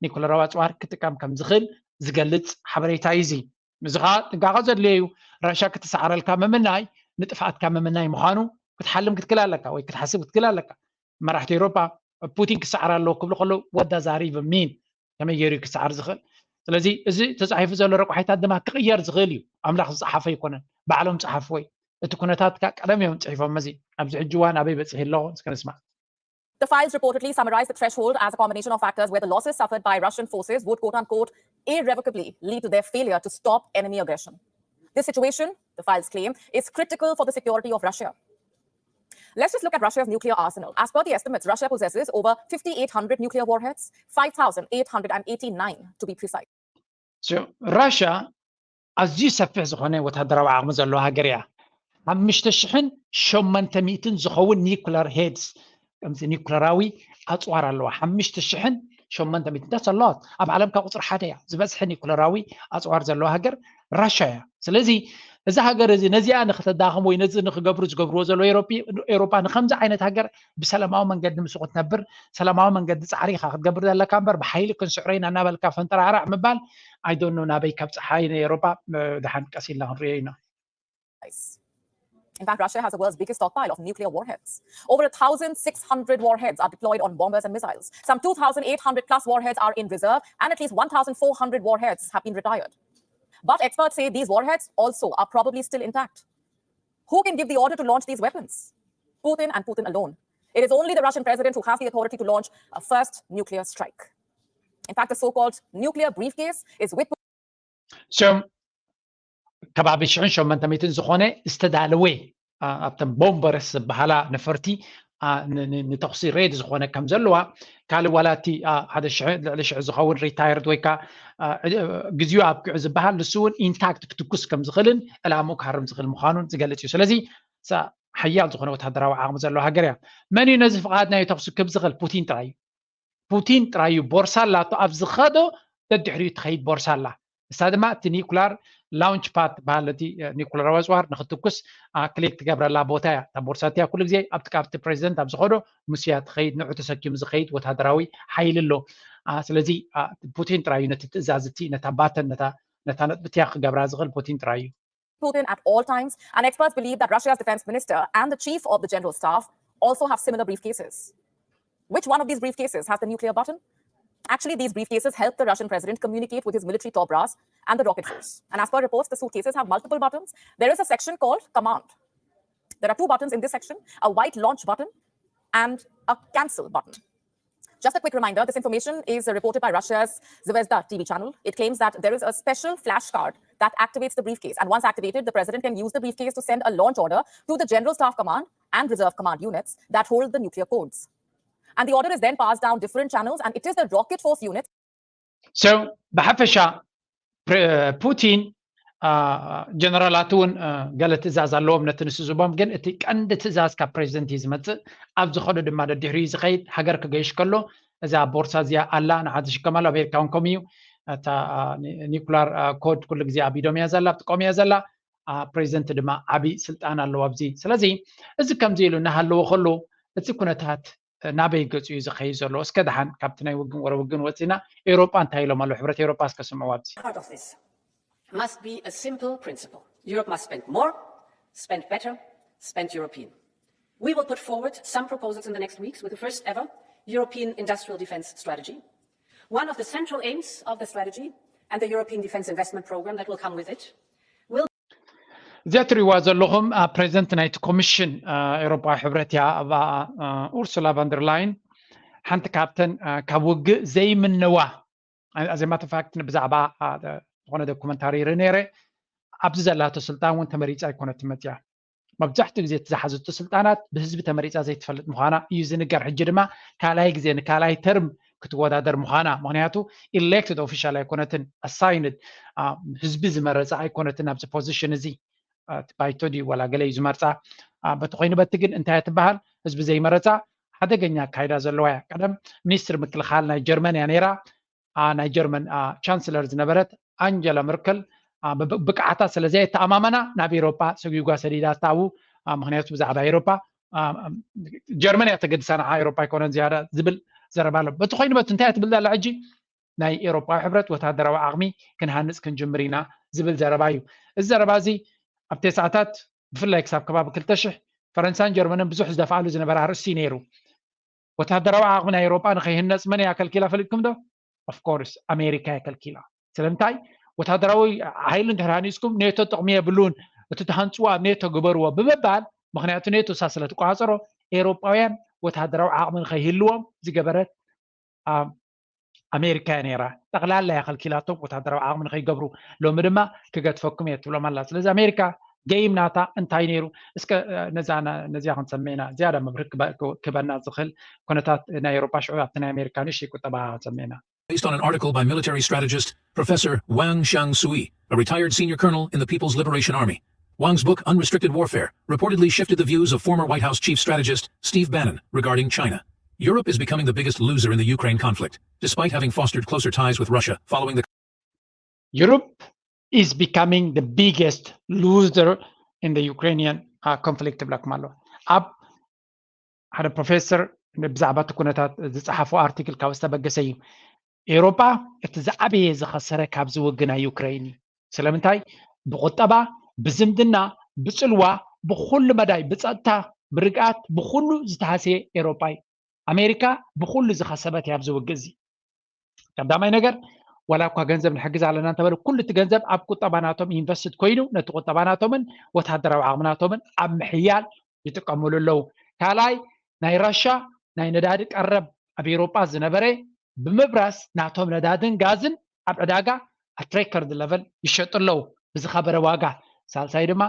ኒኩለራዊ ኣፅዋር ክጥቀም ከም ዝኽእል ዝገልፅ ሓበሬታ እዩ እዚ። እዚ ከዓ ጥንቃቐ ዘድልዮ እዩ። ራሻ ክትሰዓረልካ ምምናይ ንጥፍኣትካ ምምናይ ምዃኑ ክትሓልም ክትክእል ኣለካ ወይ ክትሓስብ ክትክእል ኣለካ። መራሕቲ ኤውሮጳ ፑቲን ክሰዓር ኣለዎ ክብሉ ከለዉ what does that even mean? ከመይ ገይሩ ክሰዓር ዝኽእል? ስለዚ እዚ ተፃሒፉ ዘሎ ረቋሒታት ድማ ክቕየር ዝኽእል እዩ። ኣምላኽ ዝፀሓፎ ኣይኮነን፣ ባዕሎም ፀሓፍዎ እዩ። እቲ ኩነታት ከዓ ቀደም እዮም ፅሒፎም። እዚ ኣብዚ ሕጂ እዋን ኣበይ በፂሑ ኣሎ እስከ ንስማዕ። The files reportedly summarize the threshold as a combination of factors where the losses suffered by Russian forces would, quote unquote, irrevocably lead to their failure to stop enemy aggression. This situation, the files claim, is critical for the security of Russia. Let's just look at Russia's nuclear arsenal. As per the estimates, Russia possesses over fifty-eight hundred nuclear warheads, five thousand eight hundred and eighty-nine to be precise. ራሻ ኣዝዩ ሰፊሕ ዝኾነ ወታደራዊ ዓቕሚ ዘለዋ ሃገር እያ። ሓሙሽተ ሽሕን ሸሞንተ ሚእትን ዝኸውን ኒኩለር ሄድስ ከምዚ ኒኩለራዊ ኣፅዋር ኣለዋ። ሓሙሽተ ሽሕን ሸሞንተ ሚእትን that's a lot። ኣብ ዓለም ካብ ቁፅሪ ሓደ እያ ዝበዝሐ ኒኩለራዊ ኣፅዋር ዘለዋ ሃገር ራሻ እያ። ስለዚ እዛ ሃገር እዚ ነዚኣ ንክተዳኽም ወይ ነዚ ንክገብሩ ዝገብርዎ ዘለዉ ኤውሮጳ ንከምዚ ዓይነት ሃገር ብሰላማዊ መንገዲ ምስኡ ክትነብር ሰላማዊ መንገዲ ፃዕሪ ኢኻ ክትገብር ዘለካ እምበር ብሓይሊ ክንስዕሮ ኢና እናበልካ ፈንጠራዕራዕ ምባል I don't know ናበይ ካብ ፀሓይ ናይ ኤውሮጳ ደሓን ቀስ ኢልና ክንሪኦ ኢና። In fact, Russia has the world's biggest stockpile of nuclear warheads. Over one thousand six hundred warheads are deployed on bombers and missiles. Some two thousand eight hundred plus warheads are in reserve, and at least one thousand four hundred warheads have been retired. But experts say these warheads also are probably still intact. Who can give the order to launch these weapons? Putin and Putin alone. It is only the Russian president who has the authority to launch a first nuclear strike. In fact, the so-called nuclear briefcase is with ሸም ከባቢ ሽሕን ሸሞንተ ሚእትን ዝኾነ ዝተዳለወ ኣብተን ቦምበርስ ዝበሃላ ነፈርቲ ንተኽሲ ሬድ ዝኾነ ከም ዘለዋ ካልእ ዋላ እቲ ሓደ ሽሕ ልዕሊ ሽሕ ዝኸውን ሪታየርድ ወይ ከዓ ግዜኡ ኣብቂዑ ዝበሃል ንሱ እውን ኢንታክት ክትኩስ ከም ዝኽእልን ዕላምኡ ክሃርም ዝኽእል ምዃኑን ዝገልፅ እዩ። ስለዚ ሓያል ዝኾነ ወታደራዊ ዓቕሚ ዘለዎ ሃገር እያ። መን እዩ ነዚ ፍቓድ ናይ ተኽሲ ክብ ዝኽእል? ፑቲን ጥራይ እዩ። ፑቲን ጥራይ እዩ ቦርሳ ኣላቶ ኣብ ዝኸዶ ደድሕሪኡ ትኸይድ ቦርሳ ኣላ። እሳ ድማ እቲ ኒኩላር ላውንች ፓድ ትበሃል፣ እቲ ኒኩላራዊ ኣፅዋር ንክትኩስ ክሌክት ትገብረላ ቦታ እያ። እታ ቦርሳ እቲያ ኩሉ ግዜ ኣብቲ ካብቲ ፕሬዚደንት ኣብ ዝኸዶ ምስያ ትኸይድ፣ ንዑ ተሰኪሙ ዝኸይድ ወታደራዊ ሓይሊ ኣሎ። ስለዚ ፑቲን ጥራይ እዩ ነቲ ትእዛዝ እቲ ነታ ባተን ነታ ነጥቢ እቲያ ክገብራ ዝኽእል ፑቲን ጥራይ እዩ። Putin at all times, and experts believe that Russia's defense minister and the chief of the general staff also have similar briefcases. Which one of these briefcases has the nuclear button? Actually, these briefcases help the Russian president communicate with his military top brass and the rocket force. And as per reports, the suitcases have multiple buttons. There is a section called command. There are two buttons in this section, a white launch button and a cancel button. Just a quick reminder, this information is reported by Russia's Zvezda T V channel. It claims that there is a special flashcard that activates the briefcase. And once activated, the president can use the briefcase to send a launch order to the General Staff Command and Reserve Command units that hold the nuclear codes. And the order is then passed down different channels, and it is the rocket force units So ብሓፈሻ ፑቲን ጀነራላት እውን ገለ ትእዛዝ ኣለዎም ነቲ ንሱ ዝቦም፣ ግን እቲ ቀንዲ ትእዛዝ ካብ ፕሬዚደንት እዩ ዝመፅእ። ኣብ ዝኸዶ ድማ ደድሕሪኡ ዝኸይድ ሃገር ክገይሽ ከሎ እዛ ቦርሳ እዚኣ ኣላ ንዓ ዝሽከማሉ። ኣሜሪካ እውን ከምኡ እዩ። እታ ኒኩላር ኮድ ኩሉ ግዜ ኣብ ኢዶም እያ ዘላ፣ ኣብ ጥቆም እያ ዘላ። ፕሬዚደንት ድማ ዓብዪ ስልጣን ኣለዎ ኣብዚ። ስለዚ እዚ ከምዚ ኢሉ እናሃለዎ ከሎ እቲ ኩነታት ናበይ ገፁ እዩ ዝኸይድ ዘሎ? እስከ ደሓን ካብቲ ናይ ውግን ወረ ውግን ወፂና ኤውሮጳ እንታይ ኢሎም ኣለዉ? ሕብረት ኤውሮጳ እስከ ስምዕዎ ኣብዚ። Part of this must be a simple principle. Europe must spend more, spend better, spend European. We will put forward some proposals in the next weeks with the first ever European industrial defense strategy. One of the central aims of the strategy and the European Defense Investment Program that will come with it እዚኣ ትሪእዋ ዘለኹም ፕሬዚደንት ናይቲ ኮሚሽን ኤውሮጳዊ ሕብረት እያ። እባ ኡርሱላ ቫንደርላይን ሓንቲ ካብተን ካብ ውግእ ዘይምነዋ፣ ኣዘማተ ፋክት ብዛዕባ ዝኾነ ዶኩመንታሪ ይርኢ ነይረ። ኣብዚ ዘላቶ ስልጣን እውን ተመሪፃ ኣይኮነትን መፅያ። መብዛሕትኡ ግዜ እቲ ዝሓዘቶ ስልጣናት ብህዝቢ ተመሪፃ ዘይትፈልጥ ምዃና እዩ ዝንገር። ሕጂ ድማ ካልኣይ ግዜ ንካልኣይ ተርም ክትወዳደር ምዃና፣ ምክንያቱ ኢሌክትድ ኦፊሻል ኣይኮነትን፣ ኣሳይንድ ህዝቢ ዝመረፃ ኣይኮነትን ኣብዚ ፖዚሽን እዚ። ባይቶ ድዩ ዋላ ገለ እዩ ዝመርፃ። በቲ ኮይኑ በቲ ግን እንታይ ትበሃል ህዝቢ ዘይመረፃ ሓደገኛ ኣካይዳ ዘለዋ እያ። ቀደም ሚኒስትር ምክልኻል ናይ ጀርመን እያ ነይራ። ናይ ጀርመን ቻንስለር ዝነበረት ኣንጀላ መርከል ብብቅዓታ ስለዘየተኣማመና ናብ ኤውሮጳ ሰጒጓ ሰዲዳ ታው። ምክንያቱ ብዛዕባ ኤውሮጳ ጀርመን እያ ተገድሳ፣ ንዓ ኤውሮጳ ኣይኮነን ዝያዳ ዝብል ዘረባ ኣሎ። በቲ ኮይኑ በቲ እንታይ እያ ትብል ዘላ ሕጂ? ናይ ኤውሮጳዊ ሕብረት ወታደራዊ ዓቕሚ ክንሃንፅ ክንጅምር ኢና ዝብል ዘረባ እዩ። እዚ ዘረባ እዚ ኣብ ተስዓታት ብፍላይ ክሳብ ከባቢ ክልተ ሽሕ ፈረንሳን ጀርመንን ብዙሕ ዝደፍኣሉ ዝነበረ ኣርእስቲ እዩ ነይሩ። ወታደራዊ ዓቕሚ ናይ ኤውሮጳ ንኸይህነፅ መን እያ ከልኪላ ፈሊጥኩም ዶ? ኦፍኮርስ ኣሜሪካ እያ ከልኪላ። ስለምንታይ? ወታደራዊ ሓይሊ እንድሕር ሃኒፅኩም ኔቶ ጥቕሚ የብሉን፣ እቲ ትሃንፅዎ ኣብ ኔቶ ግበርዎ ብምባል፣ ምክንያቱ ኔቶ እሳ ስለ ትቆፃፀሮ ኤውሮጳውያን ወታደራዊ ዓቕሚ ንኸይህልዎም ዝገበረት ኣሜሪካ እያ ነይራ። ጠቕላላ እያ ከልኪላቶም ወታደራዊ ዓቕሚ ንኸይገብሩ። ሎሚ ድማ ክገድፈኩም እየ ትብሎም ኣላ። ስለዚ ኣሜሪካ ገይም ናታ እንታይ ነይሩ? እስከ ነዚኣ ክንሰምዕ ኢና። ዝያዳ መብርሂ ክበና ዝኽእል ኩነታት ናይ ኤውሮጳ ሽዑ ኣብቲ ናይ ኣሜሪካ ንእሽተይ ቁጠባ ክንሰምዕ ኢና። Based on an article by military strategist Professor Wang Xiangsui, a retired senior colonel in the People's Liberation Army. Wang's book, Unrestricted Warfare, reportedly shifted the views of former White House chief strategist Steve Bannon regarding China. Europe is becoming the biggest loser in the Ukraine conflict, despite having fostered closer ties with Russia following the Europe is becoming the biggest loser in the Ukrainian uh, conflict ብለኩም ኣሎ። ኣብ ሓደ ፕሮፌሰር ብዛዕባ እቲ ኩነታት ዝፀሓፎ ኣርቲክል ካብ ዝተበገሰ እዩ። ኤውሮጳ እቲ ዝዓበየ ዝኸሰረ ካብዚ ውግእ ናይ ዩክሬን እዩ። ስለምንታይ? ብቁጠባ፣ ብዝምድና፣ ብፅልዋ ብኩሉ መዳይ፣ ብፀጥታ፣ ብርግኣት፣ ብኩሉ ዝተሃሰየ ኤሮጳ እዩ። ኣሜሪካ ብኩሉ ዝኸሰበት እያ ኣብዚ ውግእ እዚ። ቀዳማይ ነገር፣ ዋላ እኳ ገንዘብ ንሕግዝ ኣለና እንተበሉ፣ ኩሉ እቲ ገንዘብ ኣብ ቁጠባ ናቶም ኢንቨስትድ ኮይኑ፣ ነቲ ቁጠባ ናቶምን ወታደራዊ ዓቕሚ ናቶምን ኣብ ምሕያል ይጥቀምሉ ኣለዉ። ካልኣይ፣ ናይ ራሻ ናይ ነዳዲ ቀረብ ኣብ ኤውሮጳ ዝነበረ ብምብራስ፣ ናቶም ነዳድን ጋዝን ኣብ ዕዳጋ ኣት ሬከርድ ለቨል ይሸጡ ኣለዉ ብዝኸበረ ዋጋ። ሳልሳይ ድማ፣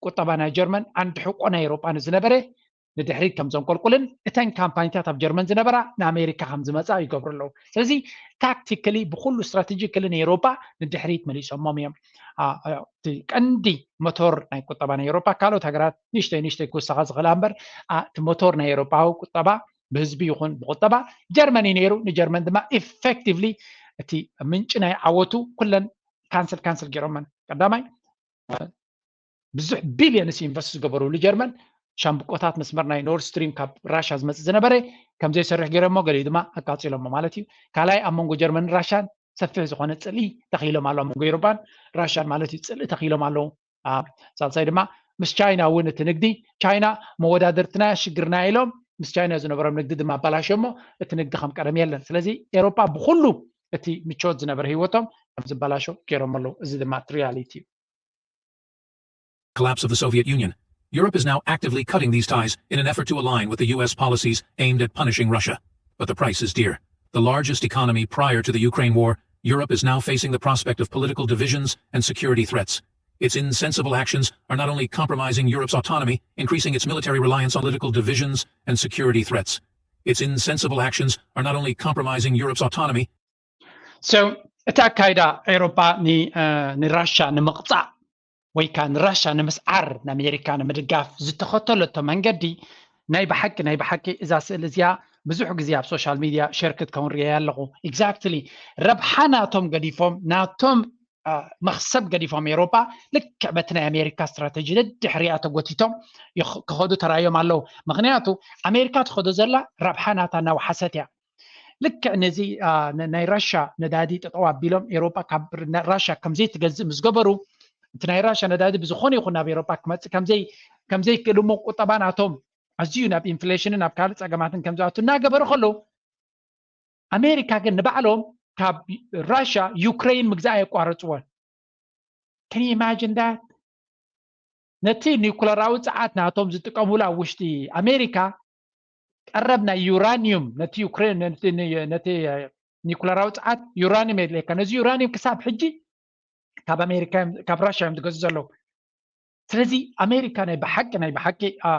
ቁጠባ ናይ ጀርመን ዓንዲ ሕቆ ናይ ኤውሮጳ ንዝነበረ ንድሕሪት ከም ዘንቆልቁልን እተን ካምፓኒታት ኣብ ጀርመን ዝነበራ ንኣሜሪካ ከም ዝመጻ ይገብሩ ኣለዉ። ስለዚ ታክቲካሊ፣ ብኩሉ ስትራቴጂካሊ ንኤውሮጳ ንድሕሪት መሊሶሞም እዮም። አ፣ አ፣ እቲ ቀንዲ ሞቶር ናይ ቁጠባ ናይ ኤውሮጳ፣ ካልኦት ሃገራት ንእሽተይ ንእሽተይ ክውሰኻ ዝኽእላ እምበር፣ አ፣ እቲ ሞቶር ናይ ኤውሮጳዊ ቁጠባ ብህዝቢ ይኹን ብቁጠባ ጀርመን እዩ ነይሩ። ንጀርመን ድማ ኢፌክቲቭሊ እቲ ምንጪ ናይ ዓወቱ ኩለን ካንስል ካንስል ገይሮመን። ቀዳማይ፣ ብዙሕ ቢልዮንስ ኢንቨስት ዝገበሩሉ ጀርመን፣ ሻምብቆታት መስመር ናይ ኖርድ ስትሪም ካብ ራሻ ዝመጽእ ዝነበረ ከም ዘይሰርሕ ገይሮሞ፣ ገሊኡ ድማ ኣቃጺሎሞ ማለት እዩ። ካልኣይ፣ ኣብ መንጎ ጀርመንን ራሻን ሰፊሕ ዝኾነ ጽልኢ ተኺሎም ኣለዉ። ኣብ መንጎ ኤውሮጳን ራሻን ማለት እዩ፣ ጽልኢ ተኺሎም ኣለዉ። አ፣ ሳልሳይ ድማ፣ ምስ ቻይና እውን እቲ ንግዲ፣ ቻይና መወዳድርትና ሽግርና ኢሎም ምስ ቻይና ዝነበሮም ንግዲ ድማ ኣባላሽዮሞ፣ እቲ ንግዲ ከም ቀደም የለን። ስለዚ ኤውሮጳ ብኹሉ እቲ ምቾት ዝነበረ ህይወቶም ከም ዝበላሾ ገይሮም ኣለዉ። እዚ ድማ እቲ ሪያሊቲ እዩ። Collapse of the Soviet Union. Europe is now actively cutting these ties in an effort to align with the U S policies aimed at punishing Russia. But the price is dear. The largest economy prior to the Ukraine war, Europe is now facing the prospect of political divisions and security threats. Its insensible actions are not only compromising Europe's autonomy, increasing its military reliance on political divisions and security threats. Its insensible actions are not only compromising Europe's autonomy, So እቲ ኣካይዳ ኤውሮጳ ን-፣ እ፣ ንራሻ ንምቕጻዕ ወይ ከዓ ንራሻ ንምስዓር፣ ንኣሜሪካ ንምድጋፍ ዝተኸተለቶ መንገዲ፣ ናይ ብሓቂ፣ ናይ ብሓቂ እዛ ስእሊ እዚኣ ብዙሕ ግዜ ኣብ ሶሻል ሚድያ ሸር ክትከውን ርእየ ኣለኹ። ኤግዛክትሊ፣ ረብሓ ናቶም ገዲፎም፣ ናቶም፣ እ፣ መኽሰብ ገዲፎም ኤውሮጳ ልክዕ በቲ ናይ ኣሜሪካ ስትራተጂ ደድሕሪኣ ተጎቲቶም ይኽ-፣ ክኸዱ ተራእዮም ኣለዉ። ምኽንያቱ ኣሜሪካ ትኸዶ ዘላ ረብሓ ናታ እናወሓሰት እያ። ልክዕ ነዚ፣ አ፣ ነ-፣ ናይ ራሻ ነዳዲ ጠጠው ኣቢሎም ኤውሮጳ ካብ ር-፣ ነ-፣ ራሻ ከምዘይ ትገዝእ ምስ ገበሩ፣ እቲ ናይ ራሻ ነዳዲ ብዝኾነ ይኹን ናብ ኤውሮጳ ክመጽእ ከምዘይ-፣ ከምዘይክእል እሞ ቁጠባ ናቶም ኣዝዩ ናብ ኢንፍሌሽንን ናብ ካልእ ጸገማትን ከም ዝኣቱ እናገበሩ ከለዉ፣ ኣሜሪካ ግን ንባዕሎም ካብ ራሻ ዩክሬን ምግዛእ የቋረጽዎን። Can you imagine that? ነቲ ኒኩለራዊ ጸዓት ናቶም ዝጥቀሙሉ ኣብ ውሽጢ ኣሜሪካ ቀረብ ናይ ዩራኒዩም፣ ነቲ ዩክሬን፣ ነቲ፣ ነቲ ኒኩለራዊ ጸዓት ዩራኒዩም የድልየካ። ነዚ ዩራኒዩም ክሳብ ሕጂ ካብ ኣሜሪካ እዮም፣ ካብ ራሻ እዮም ዝገዝኡ ዘለዉ። ስለዚ ኣሜሪካ ናይ ብሓቂ፣ ናይ ብሓቂ፣ አ፣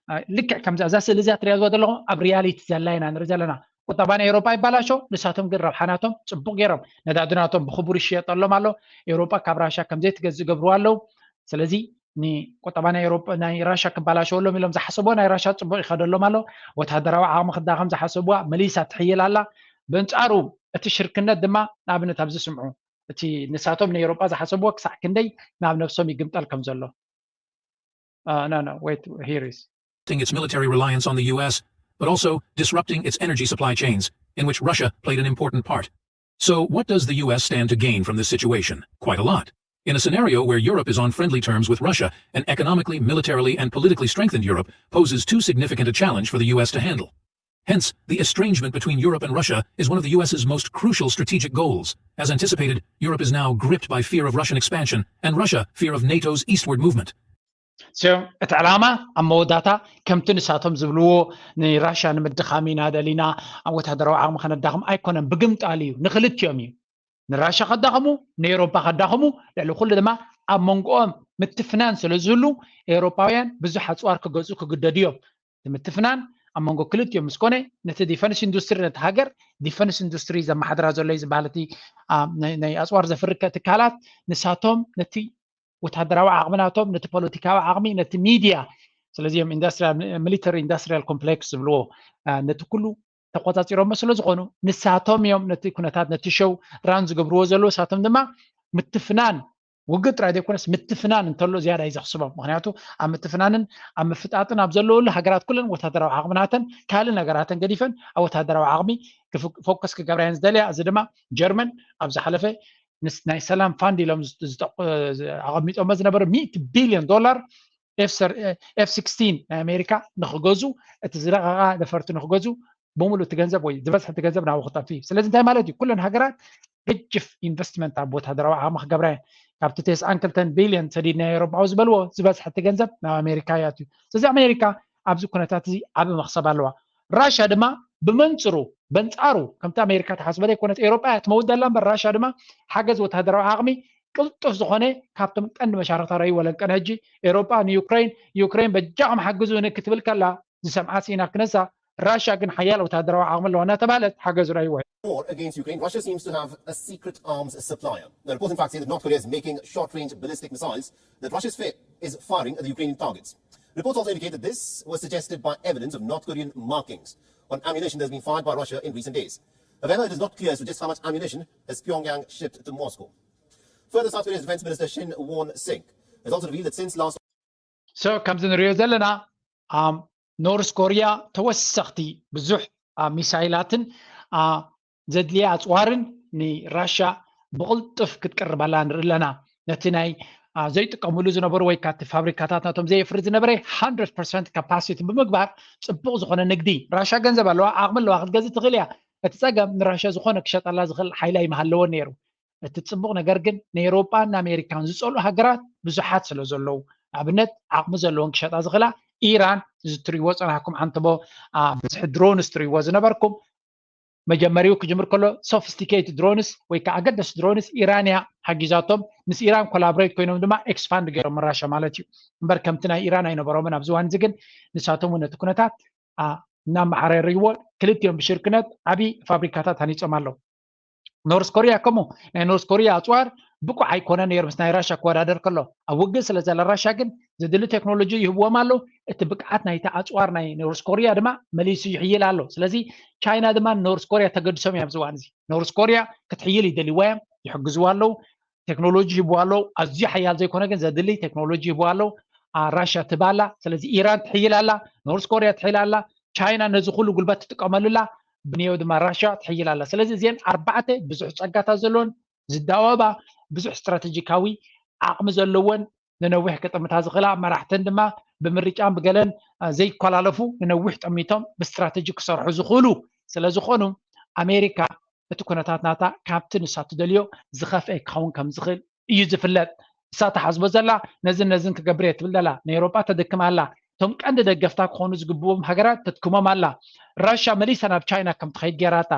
አ፣ ልክዕ ከምዛ እዛ ስእሊ እዚኣ ትሪኣ ዘለኹም ኣብ ሪያሊቲ ዘላ ኢና ንርኢ ዘለና። ቁጠባ ናይ ኤውሮጳ ይባላሾ፣ ንሳቶም ግን ረብሓ ናቶም ጽቡቕ ገይሮም፣ ነዳዲ ናቶም ብኽቡር ይሽየጠሎም ኣሎ። ኤውሮጳ ካብ ራሻ ከምዘይ ትገዝእ ገብርዋ ኣለዉ። ስለዚ ንቁጠባ ናይ ኤውሮጳ፣ ናይ ራሻ ክባላሸወሎም ኢሎም ዝሓሰብዋ ናይ ራሻ ጽቡቕ ይኸደሎም ኣሎ። ወታደራዊ ዓቕሚ ክዳኸም ዝሓሰብዋ መሊሳ ትሕይል ኣላ። በንጻሩ እቲ ሽርክነት ድማ ንኣብነት ኣብዚ ስምዑ፣ እቲ ንሳቶም ንኤውሮጳ ዝሓሰብዎ ክሳዕ ክንደይ ናብ ነብሶም ይግምጠል ከም ዘሎ። Uh, no, no, wait, here is. Its military reliance on the U S, but also disrupting its energy supply chains, in which Russia played an important part. So, what does the U S stand to gain from this situation? Quite a lot. In a scenario where Europe is on friendly terms with Russia, an economically, militarily, and politically strengthened Europe poses too significant a challenge for the U S to handle. Hence, the estrangement between Europe and Russia is one of the U S's most crucial strategic goals. As anticipated, Europe is now gripped by fear of Russian expansion and Russia fear of NATO's eastward movement. So፣ እቲ ዕላማ ኣብ መወዳእታ ከምቲ ንሳቶም ዝብልዎ ንራሻ ንምድኻም ኢና ደሊና፣ ኣብ ወታደራዊ ዓቕሚ ከነዳኽም ኣይኮነን፣ ብግምጣል እዩ፣ ንክልቲኦም እዩ። ንራሻ ከዳኽሙ፣ ንኤውሮፓ ከዳኽሙ፣ ልዕሊ ኩሉ ድማ ኣብ መንጎኦም ምትፍናን ስለ ዝህሉ ኤውሮፓውያን ብዙሕ ኣፅዋር ክገዝኡ ክግደዱ እዮም። እቲ ምትፍናን ኣብ መንጎ ክልቲኦም ምስ ኮነ፣ ነቲ ዲፈንስ ኢንዱስትሪ፣ ነቲ ሃገር ዲፈንስ ኢንዱስትሪ ዘመሓድራ ዘሎ እዩ ዝበሃል፣ እቲ፣ አ፣ ናይ፣ ናይ ኣፅዋር ዘፍሪ ትካላት ንሳቶም ነቲ ወታደራዊ ዓቕሚ ናቶም፣ ነቲ ፖለቲካዊ ዓቕሚ፣ ነቲ ሚድያ፣ ስለዚ እዮም ኢንዱስትሪያል፣ ሚሊተሪ ኢንዱስትሪያል ኮምፕሌክስ ዝብልዎ፣ አ፣ ነቲ ኩሉ ተቆፃፂሮሞ ስለ ዝኾኑ ንሳቶም እዮም ነቲ ኩነታት፣ ነቲ ሸው ራን ዝገብርዎ ዘለዉ። ንሳቶም ድማ ምትፍናን ውግእ ጥራይ ዘይኮነስ ምትፍናን እንተሎ ዝያዳ እዩ ዘኽስቦም። ምኽንያቱ ኣብ ምትፍናንን ኣብ ምፍጣጥን ኣብ ዘለውሉ ሃገራት ኩለን ወታደራዊ ዓቕምናተን ካልእ ነገራተን ገዲፈን ኣብ ወታደራዊ ዓቕሚ ክፍ-፣ ፎከስ ክገብራ እየን ዝደልያ። እዚ ድማ ጀርመን ኣብ ዝሓለፈ ምስ ናይ ሰላም ፋንድ ኢሎም ዝጠ-፣ ኣቐሚጦሞ ዝነበሩ ሚእቲ ቢልዮን ዶላር ኤፍ ስክስቲን ናይ ኣሜሪካ ንክገዙ፣ እቲ ዝረቐቓ ነፈርቲ ንክገዙ ብምሉእ እቲ ገንዘብ ወይ ዝበዝሐ እቲ ገንዘብ ናብኡ ክጠፍእ እዩ። ስለዚ እንታይ ማለት እዩ? ኩለን ሃገራት ገጅፍ ኢንቨስትመንት ኣብ ወታደራዊ ዓቕሚ ክገብራ እየን። ካብቲ ተስዓን ክልተን ቢልዮን ሰዲድናዮ ረብዓዊ ዝበልዎ ዝበዝሐ እቲ ገንዘብ ናብ ኣሜሪካ ይኣቱ እዩ። ስለዚ ኣሜሪካ ኣብዚ ኩነታት እዚ ዓቢ መኽሰብ ኣለዋ። ራሻ ድማ ብመንፅሩ በንፃሩ ከምቲ ኣሜሪካ ተሓስበ ዘይኮነት ኤሮጳ እያ ትመውት ዘላ እምበር ራሻ ድማ ሓገዝ ወታደራዊ ዓቕሚ ቅልጡፍ ዝኾነ ካብቶም ቀንዲ መሻርክታ ረዩ ወለንቀን ሕጂ ኤሮጳ ንዩክሬን ዩክሬን በጃኹም ሓግዙ ክትብል ከላ ዝሰምዓ ሲና ክነሳ ራሻ ግን ሓያል ወታደራዊ ዓቕሚ ኣለዋ እናተባህለት ሓገዙ ረይዎ war against Ukraine, Russia seems to have a secret arms supplier. The reports, in fact, say that North Korea is making short range ballistic missiles that Russia's fa- is firing at the Ukrainian targets. Reports also indicate that this was suggested by evidence of North Korean markings on ammunition that's been fired by Russia in recent days. However, it is not clear as to just how much ammunition has Pyongyang shipped to Moscow. Further, South Korea's Defense Minister Shin Won Sik has also revealed that since last so ከምዚ ንሪኦ ዘለና ኖርስ ኮርያ ተወሰኽቲ ብዙሕ ሚሳይላትን ዘድልያ ኣፅዋርን ንራሻ ብቕልጡፍ ክትቅርበላ ንርኢ ኣለና። ነቲ ናይ ዘይጥቀምሉ ዝነበሩ ወይ ካቲ ፋብሪካታት ናቶም ዘየፍሪ ዝነበረ hundred percent capacity ብምግባር ፅቡቕ ዝኾነ ንግዲ ራሻ ገንዘብ ኣለዋ ዓቕሚ ኣለዋ ክትገዝእ ትኽእል እያ። እቲ ፀገም ንራሻ ዝኾነ ክሸጠላ ዝኽእል ሓይሊ ኣይምሃለወን ነይሩ። እቲ ፅቡቕ ነገር ግን ንኤሮጳን ንኣሜሪካን ዝፀልኡ ሃገራት ብዙሓት ስለ ዘለዉ ንኣብነት ዓቕሚ ዘለዎን ክሸጣ ዝኽእላ ኢራን እዚ ትሪእዎ ፀናሕኩም ዓንተቦ ብዙሕ ድሮንስ ትሪእዎ ዝነበርኩም መጀመሪኡ ክጅምር ከሎ sophisticated drones ወይ ከዓ ኣገደስ drones ኢራን እያ ሓጊዛቶም ምስ ኢራን collaborate ኮይኖም ድማ expand ገይሮም ራሻ ማለት እዩ እምበር ከምቲ ናይ ኢራን ኣይነበሮምን ኣብዚ ዋን እዚ ግን ንሳቶም እውን ነቲ ኩነታት እናመሓረርዎ ክልቲኦም ብሽርክነት ዓብዪ ፋብሪካታት ሃኒፆም ኣለዉ ኖርስ ኮርያ ከምኡ ናይ ኖርስ ኮርያ ኣፅዋር ብቁዕ ኣይኮነ ነይሩ ምስ ናይ ራሻ ክወዳደር ከሎ ኣብ ውግእ ስለ ዘለ ራሻ ግን ዘድሊ ቴክኖሎጂ ይህብዎም ኣለዉ እቲ ብቅዓት ናይቲ ኣፅዋር ናይ ኖርስ ኮርያ ድማ መሊሱ ይሕይል ኣሎ ስለዚ ቻይና ድማ ኖርስ ኮርያ ተገድሶም እዮም ዝዋን እዚ ኖርስ ኮርያ ክትሕይል ይደልይዋ እዮም ይሕግዝዋ ኣለዉ ቴክኖሎጂ ይህብዋ ኣለዉ ኣዝዩ ሓያል ዘይኮነ ግን ዘድሊ ቴክኖሎጂ ይህብዋ ኣለዉ ራሻ ትባላ ስለዚ ኢራን ትሕይል ኣላ ኖርስ ኮርያ ትሕይል ኣላ ቻይና ነዚ ኩሉ ጉልበት ትጥቀመሉላ ብንየው ድማ ራሻ ትሕይል ኣላ ስለዚ እዚአን ኣርባዕተ ብዙሕ ፀጋታት ዘለዎን ዝዳወባ ብዙሕ ስትራቴጂካዊ ዓቕሚ ዘለወን ንነዊሕ ክጥምታ ዝኽእላ መራሕተን ድማ ብምርጫን ብገለን ዘይኮላለፉ ንነዊሕ ጠሚቶም ብስትራቴጂ ክሰርሑ ዝኽእሉ ስለ ዝኾኑ ኣሜሪካ እቲ ኩነታት ናታ ካብቲ ንሳ ትደልዮ ዝኸፍአ ክኸውን ከም ዝኽእል እዩ ዝፍለጥ። እሳ ትሓስቦ ዘላ ነዝን ነዝን ክገብር እየ ትብል ዘላ ንኤውሮጳ ተድክም ኣላ። እቶም ቀንዲ ደገፍታ ክኾኑ ዝግብዎም ሃገራት ተድክሞም ኣላ። ራሽያ መሊሳ ናብ ቻይና ከም ትኸይድ ገይራታ።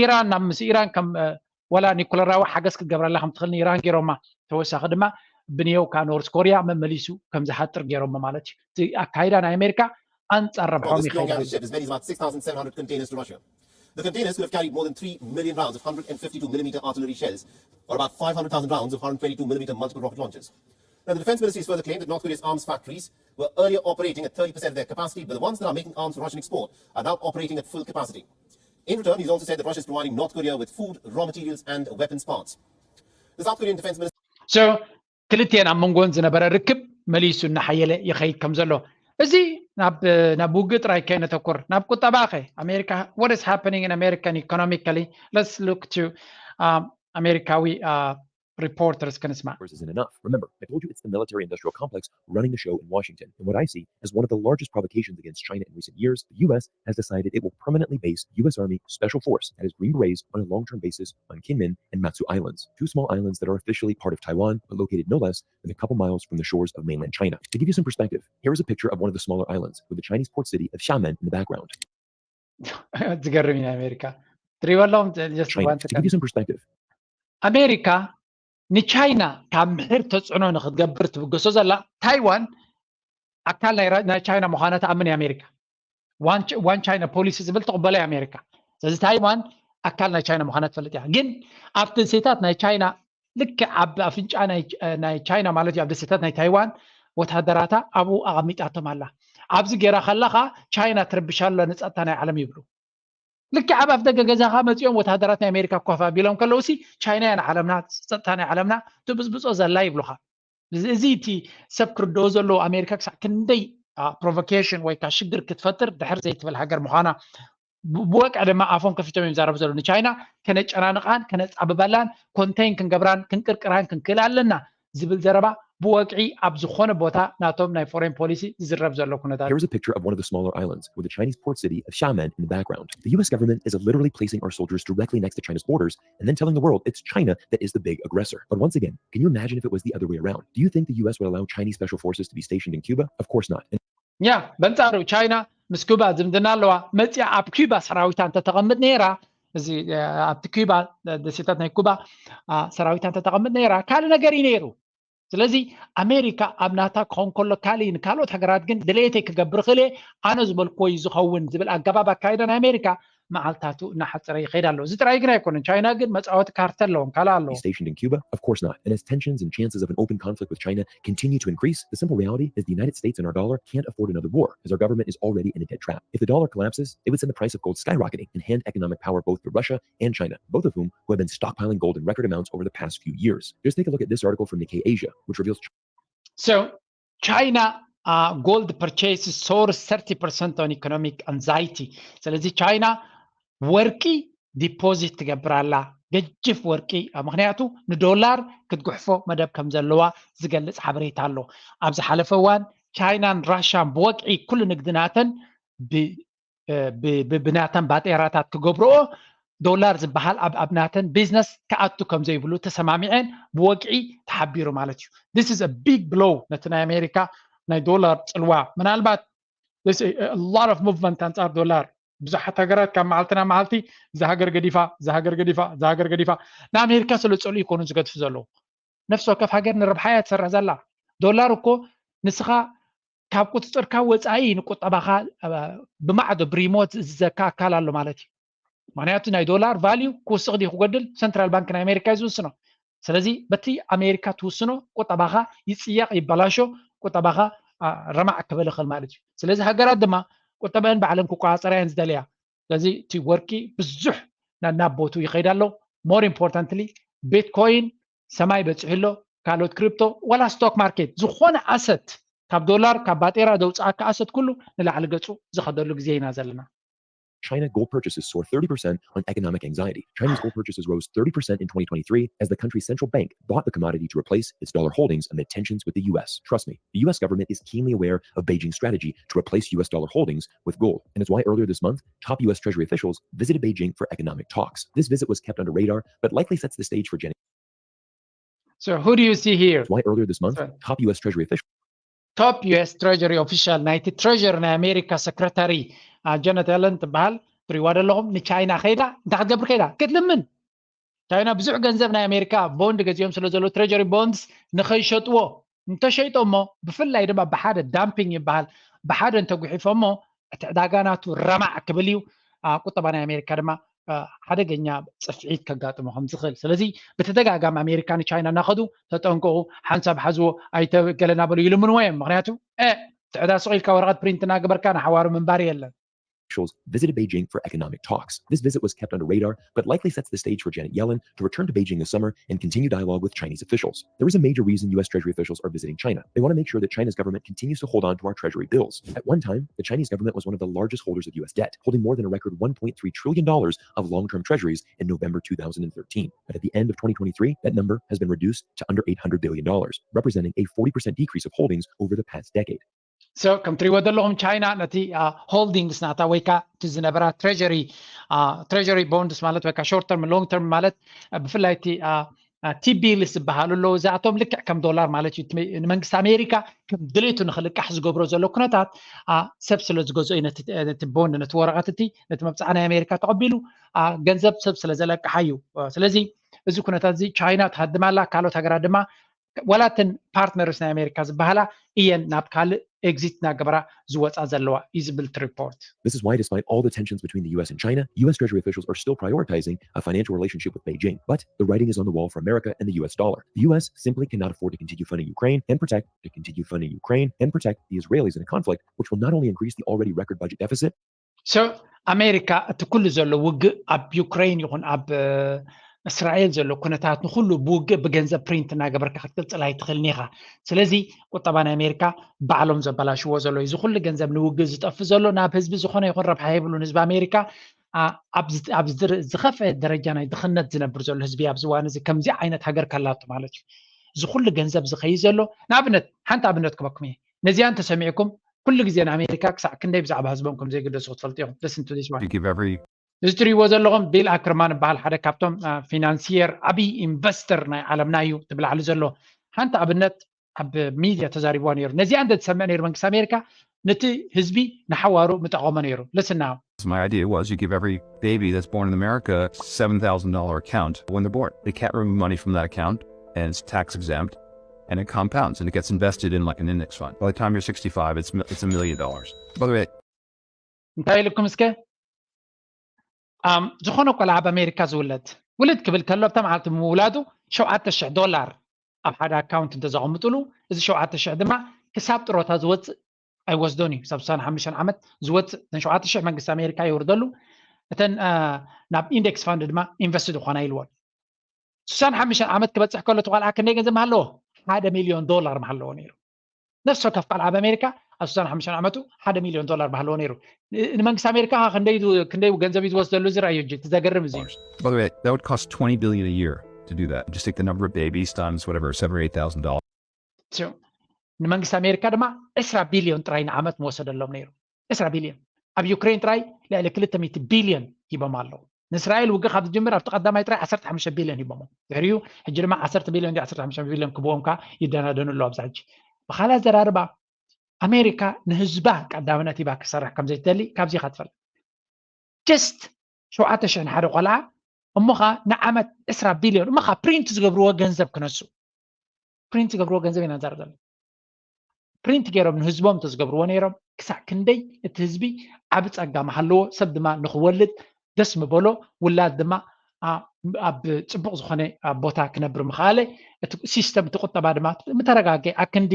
ኢራን ናብ ምስ ኢራን ከም ወላ ኒኩለራዊ ሓገዝ ክትገብረላ ከም ትኽእል ንኢራን ገይሮማ። ተወሳኺ ድማ ብንየው ከዓ ኖርዝ ኮርያ መመሊሱ ከም ዝሓጥር ገይሮሞ ማለት እዩ። እቲ ኣካይዳ ናይ ኣሜሪካ ኣንጻር ረብሖም ይኸይድ ኣሎ። The containers could have carried more than three million rounds of one hundred fifty-two millimeter artillery shells, or about five hundred thousand rounds of one hundred twenty-two millimeter multiple rocket launchers. Now, the defense ministry has further claimed that North Korea's arms factories were earlier operating at thirty percent of their capacity, but the ones that are making arms for Russian export are now operating at full capacity. In return, he's also said that Russia is providing North Korea with food, raw materials, and weapons parts. The South Korean defense minister So ክልቲኤን ኣብ መንጎን ዝነበረ ርክብ መሊሱ እናሓየለ ይኸይድ ከም ዘሎ እዚ ናብ ናብ ውግእ ጥራይ ከይነተኩር ናብ ቁጠባ ከ ኣሜሪካ what is happening in American economically let's look to ኣሜሪካዊ reporters ክንስማዕ isn't enough. Remember, I told you it's the military industrial complex running the show in Washington. And what I see as one of the largest provocations against China in recent years, the U S has decided it will permanently base U S Army Special Force that is Green Berets on a long term basis on Kinmen and Matsu Islands, two small islands that are officially part of Taiwan but located no less than a couple miles from the shores of mainland China. To give you some perspective, here is a picture of one of the smaller islands with the Chinese port city of Xiamen in the background. ዝገርም እዩ ኣሜሪካ ትሪበሎም China. To give you some perspective, ኣሜሪካ ንቻይና ካብ ምሕር ተፅዕኖ ንክትገብር ትብገሶ ዘላ ታይዋን ኣካል ናይ ቻይና ምዃና ትኣምን ኣሜሪካ ዋን ቻይና ፖሊሲ ዝብል ተቕበሎ ኣሜሪካ ስለዚ ታይዋን ኣካል ናይ ቻይና ምዃና ትፈልጥ እያ ግን ኣብ ደሴታት ናይ ቻይና ልክዕ ኣብ ኣፍንጫ ናይ ቻይና ማለት እዩ ኣብ ደሴታት ናይ ታይዋን ወታደራታ ኣብኡ ኣቐሚጣቶም ኣላ ኣብዚ ጌራ ከላኻ ቻይና ትርብሻ ኣሎ ንፀጥታ ናይ ዓለም ይብሉ ልክዕ ኣብ ኣፍደገ ገዛኻ መፂኦም ወታደራት ናይ ኣሜሪካ ኮፍ ኣቢሎም ከለውሲ ቻይና እያ ንዓለምና ፀጥታ ናይ ዓለምና ትብፅብፆ ዘላ ይብሉኻ እዚ እቲ ሰብ ክርድኦ ዘለዎ ኣሜሪካ ክሳዕ ክንደይ ፕሮቮኬሽን ወይ ከዓ ሽግር ክትፈጥር ድሕር ዘይትብል ሃገር ምዃና ብወቅዕ ድማ ኣፎም ከፊቶም እዮም ዛረቡ ዘለዉ ንቻይና ከነጨናንቃን ከነፃብበላን ኮንቴን ክንገብራን ክንቅርቅራን ክንክእል ኣለና ዝብል ዘረባ ብወግዒ ኣብ ዝኾነ ቦታ ናቶም ናይ foreign policy ዝዝረብ ዘሎ ኩነታት። Here's a picture of one of the smaller islands, with the Chinese port city of Xiamen in the background. The U S government is literally placing our soldiers directly next to China's borders and then telling the world it's China that is the big aggressor. But once again, can you imagine if it was the other way around? Do you think the U S would allow Chinese special forces to be stationed in Cuba? Of course not. And ያ በንጻሩ ቻይና ምስ ኩባ ዝምድና ኣለዋ። መጽያ ኣብ ኩባ ሰራዊታ እንተተቐምጥ ነይራ፣ እዚ ኣብቲ ኩባ፣ ደሴታት ናይ ኩባ ሰራዊታ እንተተቐምጥ ነይራ ካልእ ነገር እዩ ነይሩ። ስለዚ ኣሜሪካ ኣብ ናታ ክኸውን ከሎ ካልእ፣ ንካልኦት ሃገራት ግን ድሌተይ ክገብር ክእል እየ፣ ኣነ ዝበልክዎ እዩ ዝኸውን ዝብል ኣገባብ ኣካይዳ ናይ ኣሜሪካ መዓልታቱ እናሓፀረ ይኸይድ ኣሎ። እዚ ጥራይ ግን ኣይኮነን። ቻይና ግን መፃወቲ ካርተ ኣለዎም፣ ካልእ ኣለዎም። Stationed in Cuba? Of course not. And as tensions and chances of an open conflict with China continue to increase, the simple reality is the United States and our dollar can't afford another war, as our government is already in a debt trap. If the dollar collapses, it would send the price of gold skyrocketing and hand economic power both to Russia and China, both of whom who have been stockpiling gold in record amounts over the past few years. Just take a look at this article from Nikkei Asia, which reveals So China uh, gold purchase soars thirty percent on economic anxiety. ስለዚ ቻይና ወርቂ ዲፖዚት ትገብር ኣላ፣ ገጅፍ ወርቂ። ምክንያቱ ንዶላር ክትጉሕፎ መደብ ከም ዘለዋ ዝገልጽ ሓበሬታ ኣሎ። ኣብ ዝሓለፈ እዋን ቻይናን ራሻን ብወግዒ ኩሉ ንግድናተን ብናተን ባጤራታት ክገብርኦ ዶላር ዝበሃል ኣብ ናተን ቢዝነስ ክኣቱ ከም ዘይብሉ ተሰማሚዐን ብወግዒ ተሓቢሩ ማለት እዩ። This is a big blow ነቲ ናይ ኣሜሪካ ናይ ዶላር ፅልዋ። ምናልባት lot of movement ኣንፃር ዶላር። ብዙሓት ሃገራት ካብ መዓልቲ ናብ መዓልቲ እዛ ሃገር ገዲፋ፣ እዛ ሃገር ገዲፋ፣ እዛ ሃገር ገዲፋ። ንኣሜሪካ ስለ ዝፀልኡ ይኮኑ ዝገድፉ ዘለዉ። ነፍሲ ወከፍ ሃገር ንረብሓ እያ ትሰርሕ ዘላ። ዶላር እኮ ንስኻ ካብ ቁፅፅርካ ወፃኢ ንቁጠባኻ ብማዕዶ ብሪሞት ዝዘካ ኣካል ኣሎ ማለት እዩ። ምክንያቱ ናይ ዶላር ቫልዩ ክውስኽ ድዩ ክጎድል ሰንትራል ባንክ ናይ ኣሜሪካ እዩ ዝውስኖ። ስለዚ በቲ ኣሜሪካ ትውስኖ ቁጠባኻ ይፅየቕ፣ ይበላሾ፣ ቁጠባኻ ረማዕ ክብል ይኽእል ማለት እዩ። ስለዚ ሃገራት ድማ ቁጠበን ባዕለን ክቆፃፀራ እየን ዝደልያ። ስለዚ እቲ ወርቂ ብዙሕ ናብ ቦቱ ይኸይድ ኣሎ። More importantly፣ ቢትኮይን ሰማይ በፂሑ ኣሎ። ካልኦት ክሪፕቶ ዋላ ስቶክ ማርኬት፣ ዝኾነ ኣሰት ካብ ዶላር ካብ ባጤራ ዘውፅኣካ ኣሰት ኩሉ ንላዕሊ ገፁ ዝኸደሉ ግዜ ኢና ዘለና። China gold purchases soar thirty percent on economic anxiety. China's gold purchases rose thirty percent in twenty twenty-three as the country's central bank bought the commodity to replace its dollar holdings amid tensions with the U S. Trust me, the U S government is keenly aware of Beijing's strategy to replace U S dollar holdings with gold. And it's why earlier this month, top U S Treasury officials visited Beijing for economic talks. This visit was kept under radar, but likely sets the stage for Gen So who do you see here? Why earlier this month, top U S Treasury officials top U S Treasury official ናይቲ ትሬዥሪ ናይ ኣሜሪካ ሰክረታሪ ጀነት የለን ትበሃል ትሪዋ ዘለኹም ንቻይና ከይዳ እንታይ ክትገብር ከይዳ ክትልምን። ቻይና ብዙሕ ገንዘብ ናይ ኣሜሪካ ቦንድ ገዚኦም ስለ ዘለዉ ትሬጀሪ ቦንድስ ንኸይሸጥዎ እንተሸይጦ እሞ ብፍላይ ድማ ብሓደ ዳምፒንግ ይበሃል ብሓደ እንተጉሒፎ እሞ እቲ ዕዳጋ ናቱ ረማዕ ክብል እዩ። ቁጠባ ናይ ኣሜሪካ ድማ ሓደገኛ ፅፍዒት ከጋጥሞ ከም ዝኽእል። ስለዚ ብተደጋጋሚ ኣሜሪካ ንቻይና እናኸዱ ተጠንቀቑ፣ ሓንሳብ ሓዝዎ፣ ኣይተገለ እናበሉ ይልምንዎ እዮም። ምክንያቱ ትዕዳ ስቕ ኢልካ ወረቐት ፕሪንት እናገበርካ ንሓዋሩ ምንባር የለን። officials visited Beijing for economic talks. This visit was kept under radar, but likely sets the stage for Janet Yellen to return to Beijing this summer and continue dialogue with Chinese officials. There is a major reason U S Treasury officials are visiting China. They want to make sure that China's government continues to hold on to our treasury bills. At one time, the Chinese government was one of the largest holders of U S debt, holding more than a record one point three trillion dollars of long-term treasuries in November two thousand thirteen. But at the end of twenty twenty-three, that number has been reduced to under eight hundred billion dollars, representing a forty percent decrease of holdings over the past decade. So ከም ትሪእዎ ዘለኹም ቻይና ነቲ ሆልዲንግስ ናታ ወይ ከዓ እቲ ዝነበራ ትሬሪ ትሬሪ ቦንድስ ማለት ወይ ከዓ ሾርት ተርም ሎንግ ተርም ማለት ብፍላይ እቲ ቲ ቢልስ ዝበሃሉ ኣለዉ። እዚኣቶም ልክዕ ከም ዶላር ማለት እዩ። ንመንግስቲ ኣሜሪካ ከም ድሌቱ ንክልቃሕ ዝገብሮ ዘሎ ኩነታት ሰብ ስለ ዝገዝኦ እዩ ነቲ ቦንድ ነቲ ወረቐት እቲ ነቲ መብፃዓ ናይ ኣሜሪካ ተቐቢሉ ገንዘብ ሰብ ስለ ዘለቅሓ እዩ። ስለዚ እዚ ኩነታት እዚ ቻይና ትሃድማ ኣላ፣ ካልኦት ሃገራት ድማ ዋላ እተን ፓርትነርስ ናይ ኣሜሪካ ዝበሃላ እየን ናብ ካልእ ኤግዚት እናገበራ ዝወፃ ዘለዋ እዩ ዝብል እቲ ሪፖርት። This is why, despite all the tensions between the U S and China, U S Treasury officials are still prioritizing a financial relationship with Beijing. But the writing is on the wall for America and the U S dollar. The U S simply cannot afford to continue funding Ukraine and protect to continue funding Ukraine and protect the Israelis in a conflict which will not only increase the already record budget deficit, So ኣሜሪካ እቲ ኩሉ ዘሎ ውግእ ኣብ ዩክሬን ይኹን ኣብ እስራኤል ዘሎ ኩነታት ንኩሉ ብውግእ ብገንዘብ ፕሪንት እናገበርካ ክትቅፅል ኣይትኽእልን ኢኻ። ስለዚ ቁጠባ ናይ ኣሜሪካ ባዕሎም ዘበላሽዎ ዘሎ እዚ ኩሉ ገንዘብ ንውግእ ዝጠፍእ ዘሎ ናብ ህዝቢ ዝኾነ ይኹን ረብሓ የብሉን። ህዝቢ ኣሜሪካ ኣብ ዝኸፍአ ደረጃ ናይ ድኽነት ዝነብር ዘሎ ህዝቢ ኣብዚ እዋን እዚ ከምዚ ዓይነት ሃገር ከላቱ ማለት እዩ። እዚ ኩሉ ገንዘብ ዝኸይ ዘሎ ንኣብነት ሓንቲ ኣብነት ክበኩም እየ። ነዚኣ እንተሰሚዕኩም ኩሉ ግዜ ንኣሜሪካ ክሳዕ ክንደይ ብዛዕባ ህዝቦም ከም ዘይገደሱ ክትፈልጡ ኢኹም። Listen to this one. You give every እዚ ትሪእዎ ዘለኹም ቢል ኣክርማን በሃል ሓደ ካብቶም ፊናንሲየር ዓብዪ ኢንቨስተር ናይ ዓለምና እዩ ትብላዕሊ ዘሎ። ሓንቲ ኣብነት ኣብ ሚድያ ተዛሪብዋ ነይሩ። ነዚኣ እንተ ትሰምዕ ነይሩ መንግስቲ ኣሜሪካ ነቲ ህዝቢ ንሓዋሩ ምጠቐሞ ነይሩ። Listen now. My idea was you give every baby that's born in America seven thousand dollar account when they're born. They can't remove money from that account and it's tax exempt and it compounds and it gets invested in like an index fund. By the time you're sixty-five, it's it's a million dollars. By the way, እንታይ ኢልኩም እስከ? ኣም ዝኾነ ቆልዓ ኣብ ኣሜሪካ ዝውለድ ውልድ ክብል ከሎ ኣብታ መዓልቲ ምውላዱ ሸውዓተ ሽሕ ዶላር ኣብ ሓደ ኣካውንት እንተዘቐምጥሉ፣ እዚ ሸውዓተ ሽሕ ድማ ክሳብ ጥሮታ ዝወፅእ ኣይወስዶን እዩ። ክሳብ ስሳን ሓሙሽተን ዓመት ዝወፅእ እተን ሸውዓተ ሽሕ መንግስቲ ኣሜሪካ የውርደሉ፣ እተን ናብ ኢንዴክስ ፋንድ ድማ ኢንቨስት ዝኾና ኢልዎን። ስሳን ሓሙሽተን ዓመት ክበፅሕ ከሎ እቲ ቆልዓ ክንደይ ገንዘብ ምሃለዎ? ሓደ ሚልዮን ዶላር ምሃለዎ ነይሩ። ነፍሲ ወከፍ ቆልዓ ኣብ ኣሜሪካ ኣብ ስሳን ሓሙሽተን ዓመቱ ሓደ ሚልዮን ዶላር ምሃለዎ ነይሩ። ንመንግስቲ ኣሜሪካ ክንደይ ገንዘብ እዩ ዝወስደሉ ዝረኣዩ እ ትዘገርም እዚ። By the way, that would cost twenty billion a year to do that. Just take the number of babies times whatever, seven or eight thousand dollars. ንመንግስቲ ኣሜሪካ ድማ ዕስራ ቢልዮን ጥራይ ንዓመት መወሰደሎም ነይሩ። ዕስራ ቢልዮን። ኣብ ዩክሬን ጥራይ ልዕሊ ክልተ ሚእቲ ቢልዮን ሂቦም ኣለዉ። ንእስራኤል ውግእ ካብ ዝጅምር ኣብቲ ቀዳማይ ጥራይ ዓሰርተ ሓሙሽተ ቢልዮን ሂቦሞ። ድሕሪኡ ሕጂ ድማ ዓሰርተ ቢልዮን ዓሰርተ ሓሙሽተ ቢልዮን ክብዎም ከ ይደናደኑ ኣለዉ። ኣብዛ ሕጂ ብካልእ ኣዘራርባ ኣሜሪካ ንህዝባ ቀዳምነት ሂባ ክሰርሕ ከም ዘይትደሊ ካብዚ ኢኻ ትፈልጥ። ጀስት ሸውዓተ ሽሕ ንሓደ ቆልዓ እሞ ኸዓ ንዓመት ዕስራ ቢልዮን እሞ ኸዓ ፕሪንት ዝገብርዎ ገንዘብ ክነሱ ፕሪንት ዝገብርዎ ገንዘብ ኢና ንዛረብ ዘለና። ፕሪንት ገይሮም ንህዝቦም እንተዝገብርዎ ነይሮም ክሳዕ ክንደይ እቲ ህዝቢ ዓቢ ጸጋ ምሃለዎ፣ ሰብ ድማ ንኽወልድ ደስ ምበሎ፣ ውላድ ድማ ኣብ ጽቡቕ ዝኾነ ቦታ ክነብር ምኽኣለ፣ እቲ ሲስተም እቲ ቁጠባ ድማ ምተረጋገ ኣክንዲ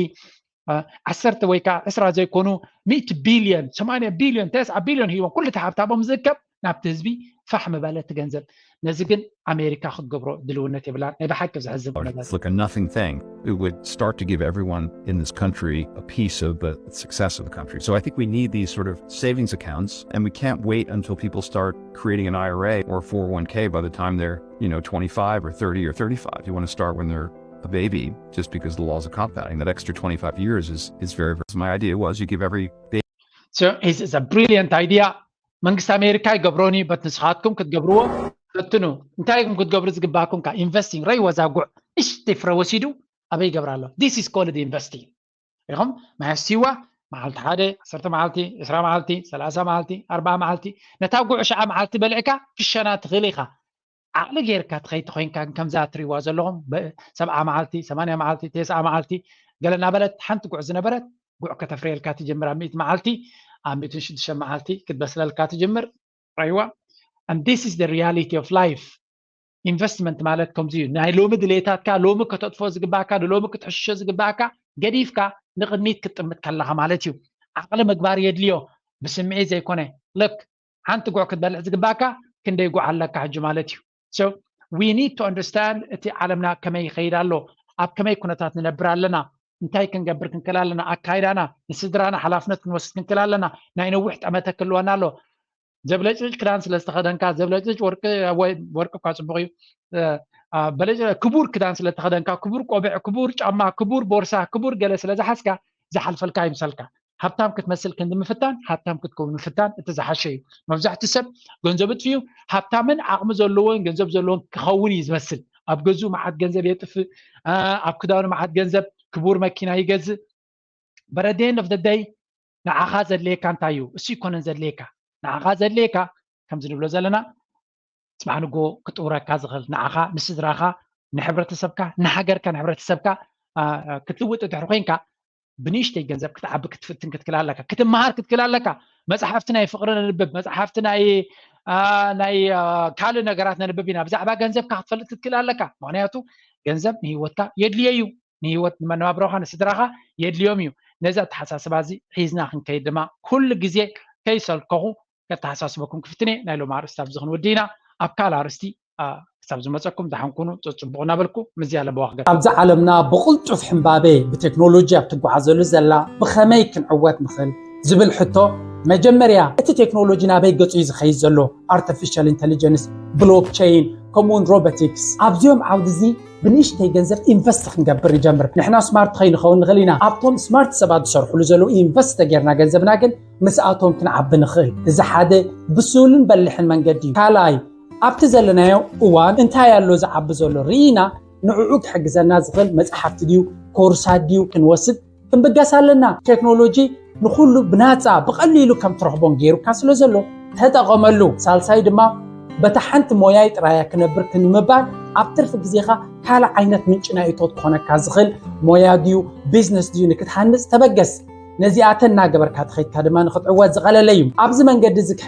ዓሰርተ ወይ ከዓ ዕስራ ዘይኮኑ ሚእቲ ቢልዮን ሰማንያ ቢልዮን ተስዓ ቢልዮን ሂቦም ኩሉ እቲ ሃብታሞም ዝእከብ ናብቲ ህዝቢ ፋሕ ምበለ እቲ ገንዘብ። ነዚ ግን ኣሜሪካ ክትገብሮ ድልውነት የብላን። ናይ ብሓቂ ዘሕዝን ኩነታት። It's like a nothing thing. It would start to give everyone in this country a piece of the success of the country. So I think we need these sort of savings accounts, and we can't wait until people start creating an I R A or four oh one k by the time they're, you know, twenty-five or thirty or thirty-five. You want to start when they're a baby just because the laws of compounding. That extra twenty-five years is is very, very. My idea was you give every baby So it's a brilliant idea. መንግስቲ ኣሜሪካ ይገብሮኒ በት ንስኻትኩም ክትገብርዎ ፈትኑ። እንታይ ኢኹም ክትገብሩ ዝግባኩም? ካብ ኢንቨስቲንግ ረይ ወዛ ጉዕ እሽቲ ፍረ ወሲዱ ኣበይ ይገብር ኣሎ? This is called investing። ኢኹም ማያስቲዋ መዓልቲ ሓደ ዓሰርተ መዓልቲ ዕስራ መዓልቲ ሰላሳ መዓልቲ ኣርባዓ መዓልቲ ነታ ጉዕ ሽዓ መዓልቲ በልዕካ ክሸና ትኽእል ኢኻ። ዓቕሊ ጌርካ ትኸይድ ተኾይንካ ግን ከምዛ ትሪእዋ ዘለኹም ሰብዓ መዓልቲ ሰማንያ መዓልቲ ተስዓ መዓልቲ ገለ እናበለት ሓንቲ ጉዕ ዝነበረት ጉዕ ከተፍርየልካ ትጅምር ኣብ ሚእቲ መዓልቲ ኣብ ሚእትን ሽዱሽተ መዓልቲ ክትበስለልካ ትጅምር። ራይዋ and this is the reality of life። ኢንቨስትመንት ማለት ከምዚ እዩ። ናይ ሎሚ ድሌታትካ ሎሚ ከተጥፎ ዝግባእካ ንሎሚ ክትሕሽሾ ዝግባእካ ገዲፍካ ንቕድሚት ክትጥምት ከለኻ ማለት እዩ። ዓቕሊ ምግባር የድልዮ ብስምዒት ዘይኮነ። ልክ ሓንቲ ጉዕ ክትበልዕ ዝግባእካ ክንደይ ጉዕ ኣለካ ሕጂ ማለት እዩ። So we need to understand እቲ ዓለምና ከመይ ይኸይድ ኣሎ፣ ኣብ ከመይ ኩነታት ንነብር ኣለና፣ እንታይ ክንገብር ክንክእል ኣለና፣ ኣካይዳና ንስድራና ሓላፍነት ክንወስድ ክንክእል ኣለና። ናይ ነዊሕ ጠመተ ክህልወና ኣሎ። ዘብለጭልጭ ክዳን ስለ ዝተኸደንካ ዘብለጭልጭ ወርቂ ወይ ወርቂ እኳ ፅቡቕ እዩ። ክቡር ክዳን ስለ ተኸደንካ ክቡር ቆብዕ፣ ክቡር ጫማ፣ ክቡር ቦርሳ፣ ክቡር ገለ ስለ ዝሓዝካ ዝሓልፈልካ ይምሰልካ። ሃብታም ክትመስል ክንዲ ምፍታን ሃብታም ክትከውን ምፍታን እቲ ዝሓሸ እዩ። መብዛሕትኡ ሰብ ገንዘቡ ጥፍዩ ሃብታምን ዓቕሚ ዘለዎን ገንዘብ ዘለዎን ክኸውን እዩ ዝመስል። ኣብ ገዝኡ መዓት ገንዘብ የጥፍእ፣ ኣብ ክዳኑ መዓት ገንዘብ፣ ክቡር መኪና ይገዝእ። But at the end of the day ንዓኻ ዘድልየካ እንታይ እዩ? እሱ ይኮነን ዘድልየካ። ንዓኻ ዘድልየካ ከምዚ ንብሎ ዘለና ጽባሕ ንጎ ክጥውረካ ዝኽእል ንዓኻ፣ ንስድራኻ፣ ንሕብረተሰብካ፣ ንሃገርካ፣ ንሕብረተሰብካ ክትልውጥ ድሕሪ ኮይንካ ብንእሽተይ ገንዘብ ክትዓቢ ክትፍትን ክትክል ኣለካ። ክትመሃር ክትክል ኣለካ። መፅሓፍቲ ናይ ፍቅሪ ነንብብ፣ መፅሓፍቲ ናይ ናይ ካልእ ነገራት ነንብብ ኢና። ብዛዕባ ገንዘብካ ክትፈልጥ ክትክል ኣለካ። ምክንያቱ ገንዘብ ንሂወትካ የድልዮ እዩ። ንሂወት ንመነባብሮኻ ንስድራኻ የድልዮም እዩ። ነዚ ኣተሓሳስባ እዚ ሒዝና ክንከይድ ድማ ኩሉ ግዜ ከይሰልከኹ ከተሓሳስበኩም ክፍትነ ናይ ሎም ኣርእስቲ ኣብዚ ክንወዲ ኢና። ኣብ ካልእ ኣርእስቲ ክሳብ ዝመፀኩም ደሓን ኩኑ፣ ፀፅቡቑ እናበልኩ ምዚ ኣለበዋ ክገ ኣብዚ ዓለምና ብቕልጡፍ ሕምባቤ ብቴክኖሎጂ ኣብ ትጓዓዘሉ ዘላ ብኸመይ ክንዕወት ንኽእል ዝብል ሕቶ መጀመርያ እቲ ቴክኖሎጂ ናበይ ገጹ እዩ ዝኸይድ ዘሎ? ኣርቲፊሻል ኢንተሊጀንስ፣ ብሎክቸይን፣ ከምኡውን ሮቦቲክስ። ኣብዚኦም ዓውዲ እዚ ብንእሽተይ ገንዘብ ኢንቨስት ክንገብር ንጀምር። ንሕና ስማርት ከይንኸውን ንኽእል ኢና። ኣብቶም ስማርት ሰባት ዝሰርሕሉ ዘለዉ ኢንቨስት ተጌርና ገንዘብና ግን ምስኣቶም ክንዓቢ ንኽእል። እዚ ሓደ ብሱልን በሊሕን መንገዲ እዩ። ካልኣይ፣ ኣብቲ ዘለናዮ እዋን እንታይ ኣሎ ዝዓቢ ዘሎ ርኢና ንዕኡ ክሕግዘና ዝኽእል መጽሓፍቲ ድዩ ኮርሳት ድዩ ክንወስድ ክንብገስ ኣለና። ቴክኖሎጂ ንኹሉ ብናጻ ብቐሊሉ ከም ትረኽቦን ገይሩካ ስለ ዘሎ ተጠቐመሉ። ሳልሳይ ድማ በታ ሓንቲ ሞያይ ጥራያ ክነብር ክንምባል ኣብ ትርፊ ግዜኻ ካልእ ዓይነት ምንጪ ናይ እቶት ክኾነካ ዝኽእል ሞያ ድዩ ቢዝነስ ድዩ ንክትሃንጽ ተበገስ። ነዚኣተን እናገበርካ ተኸይድካ ድማ ንክትዕወት ዝቐለለ እዩ። ኣብዚ መንገዲ እዚ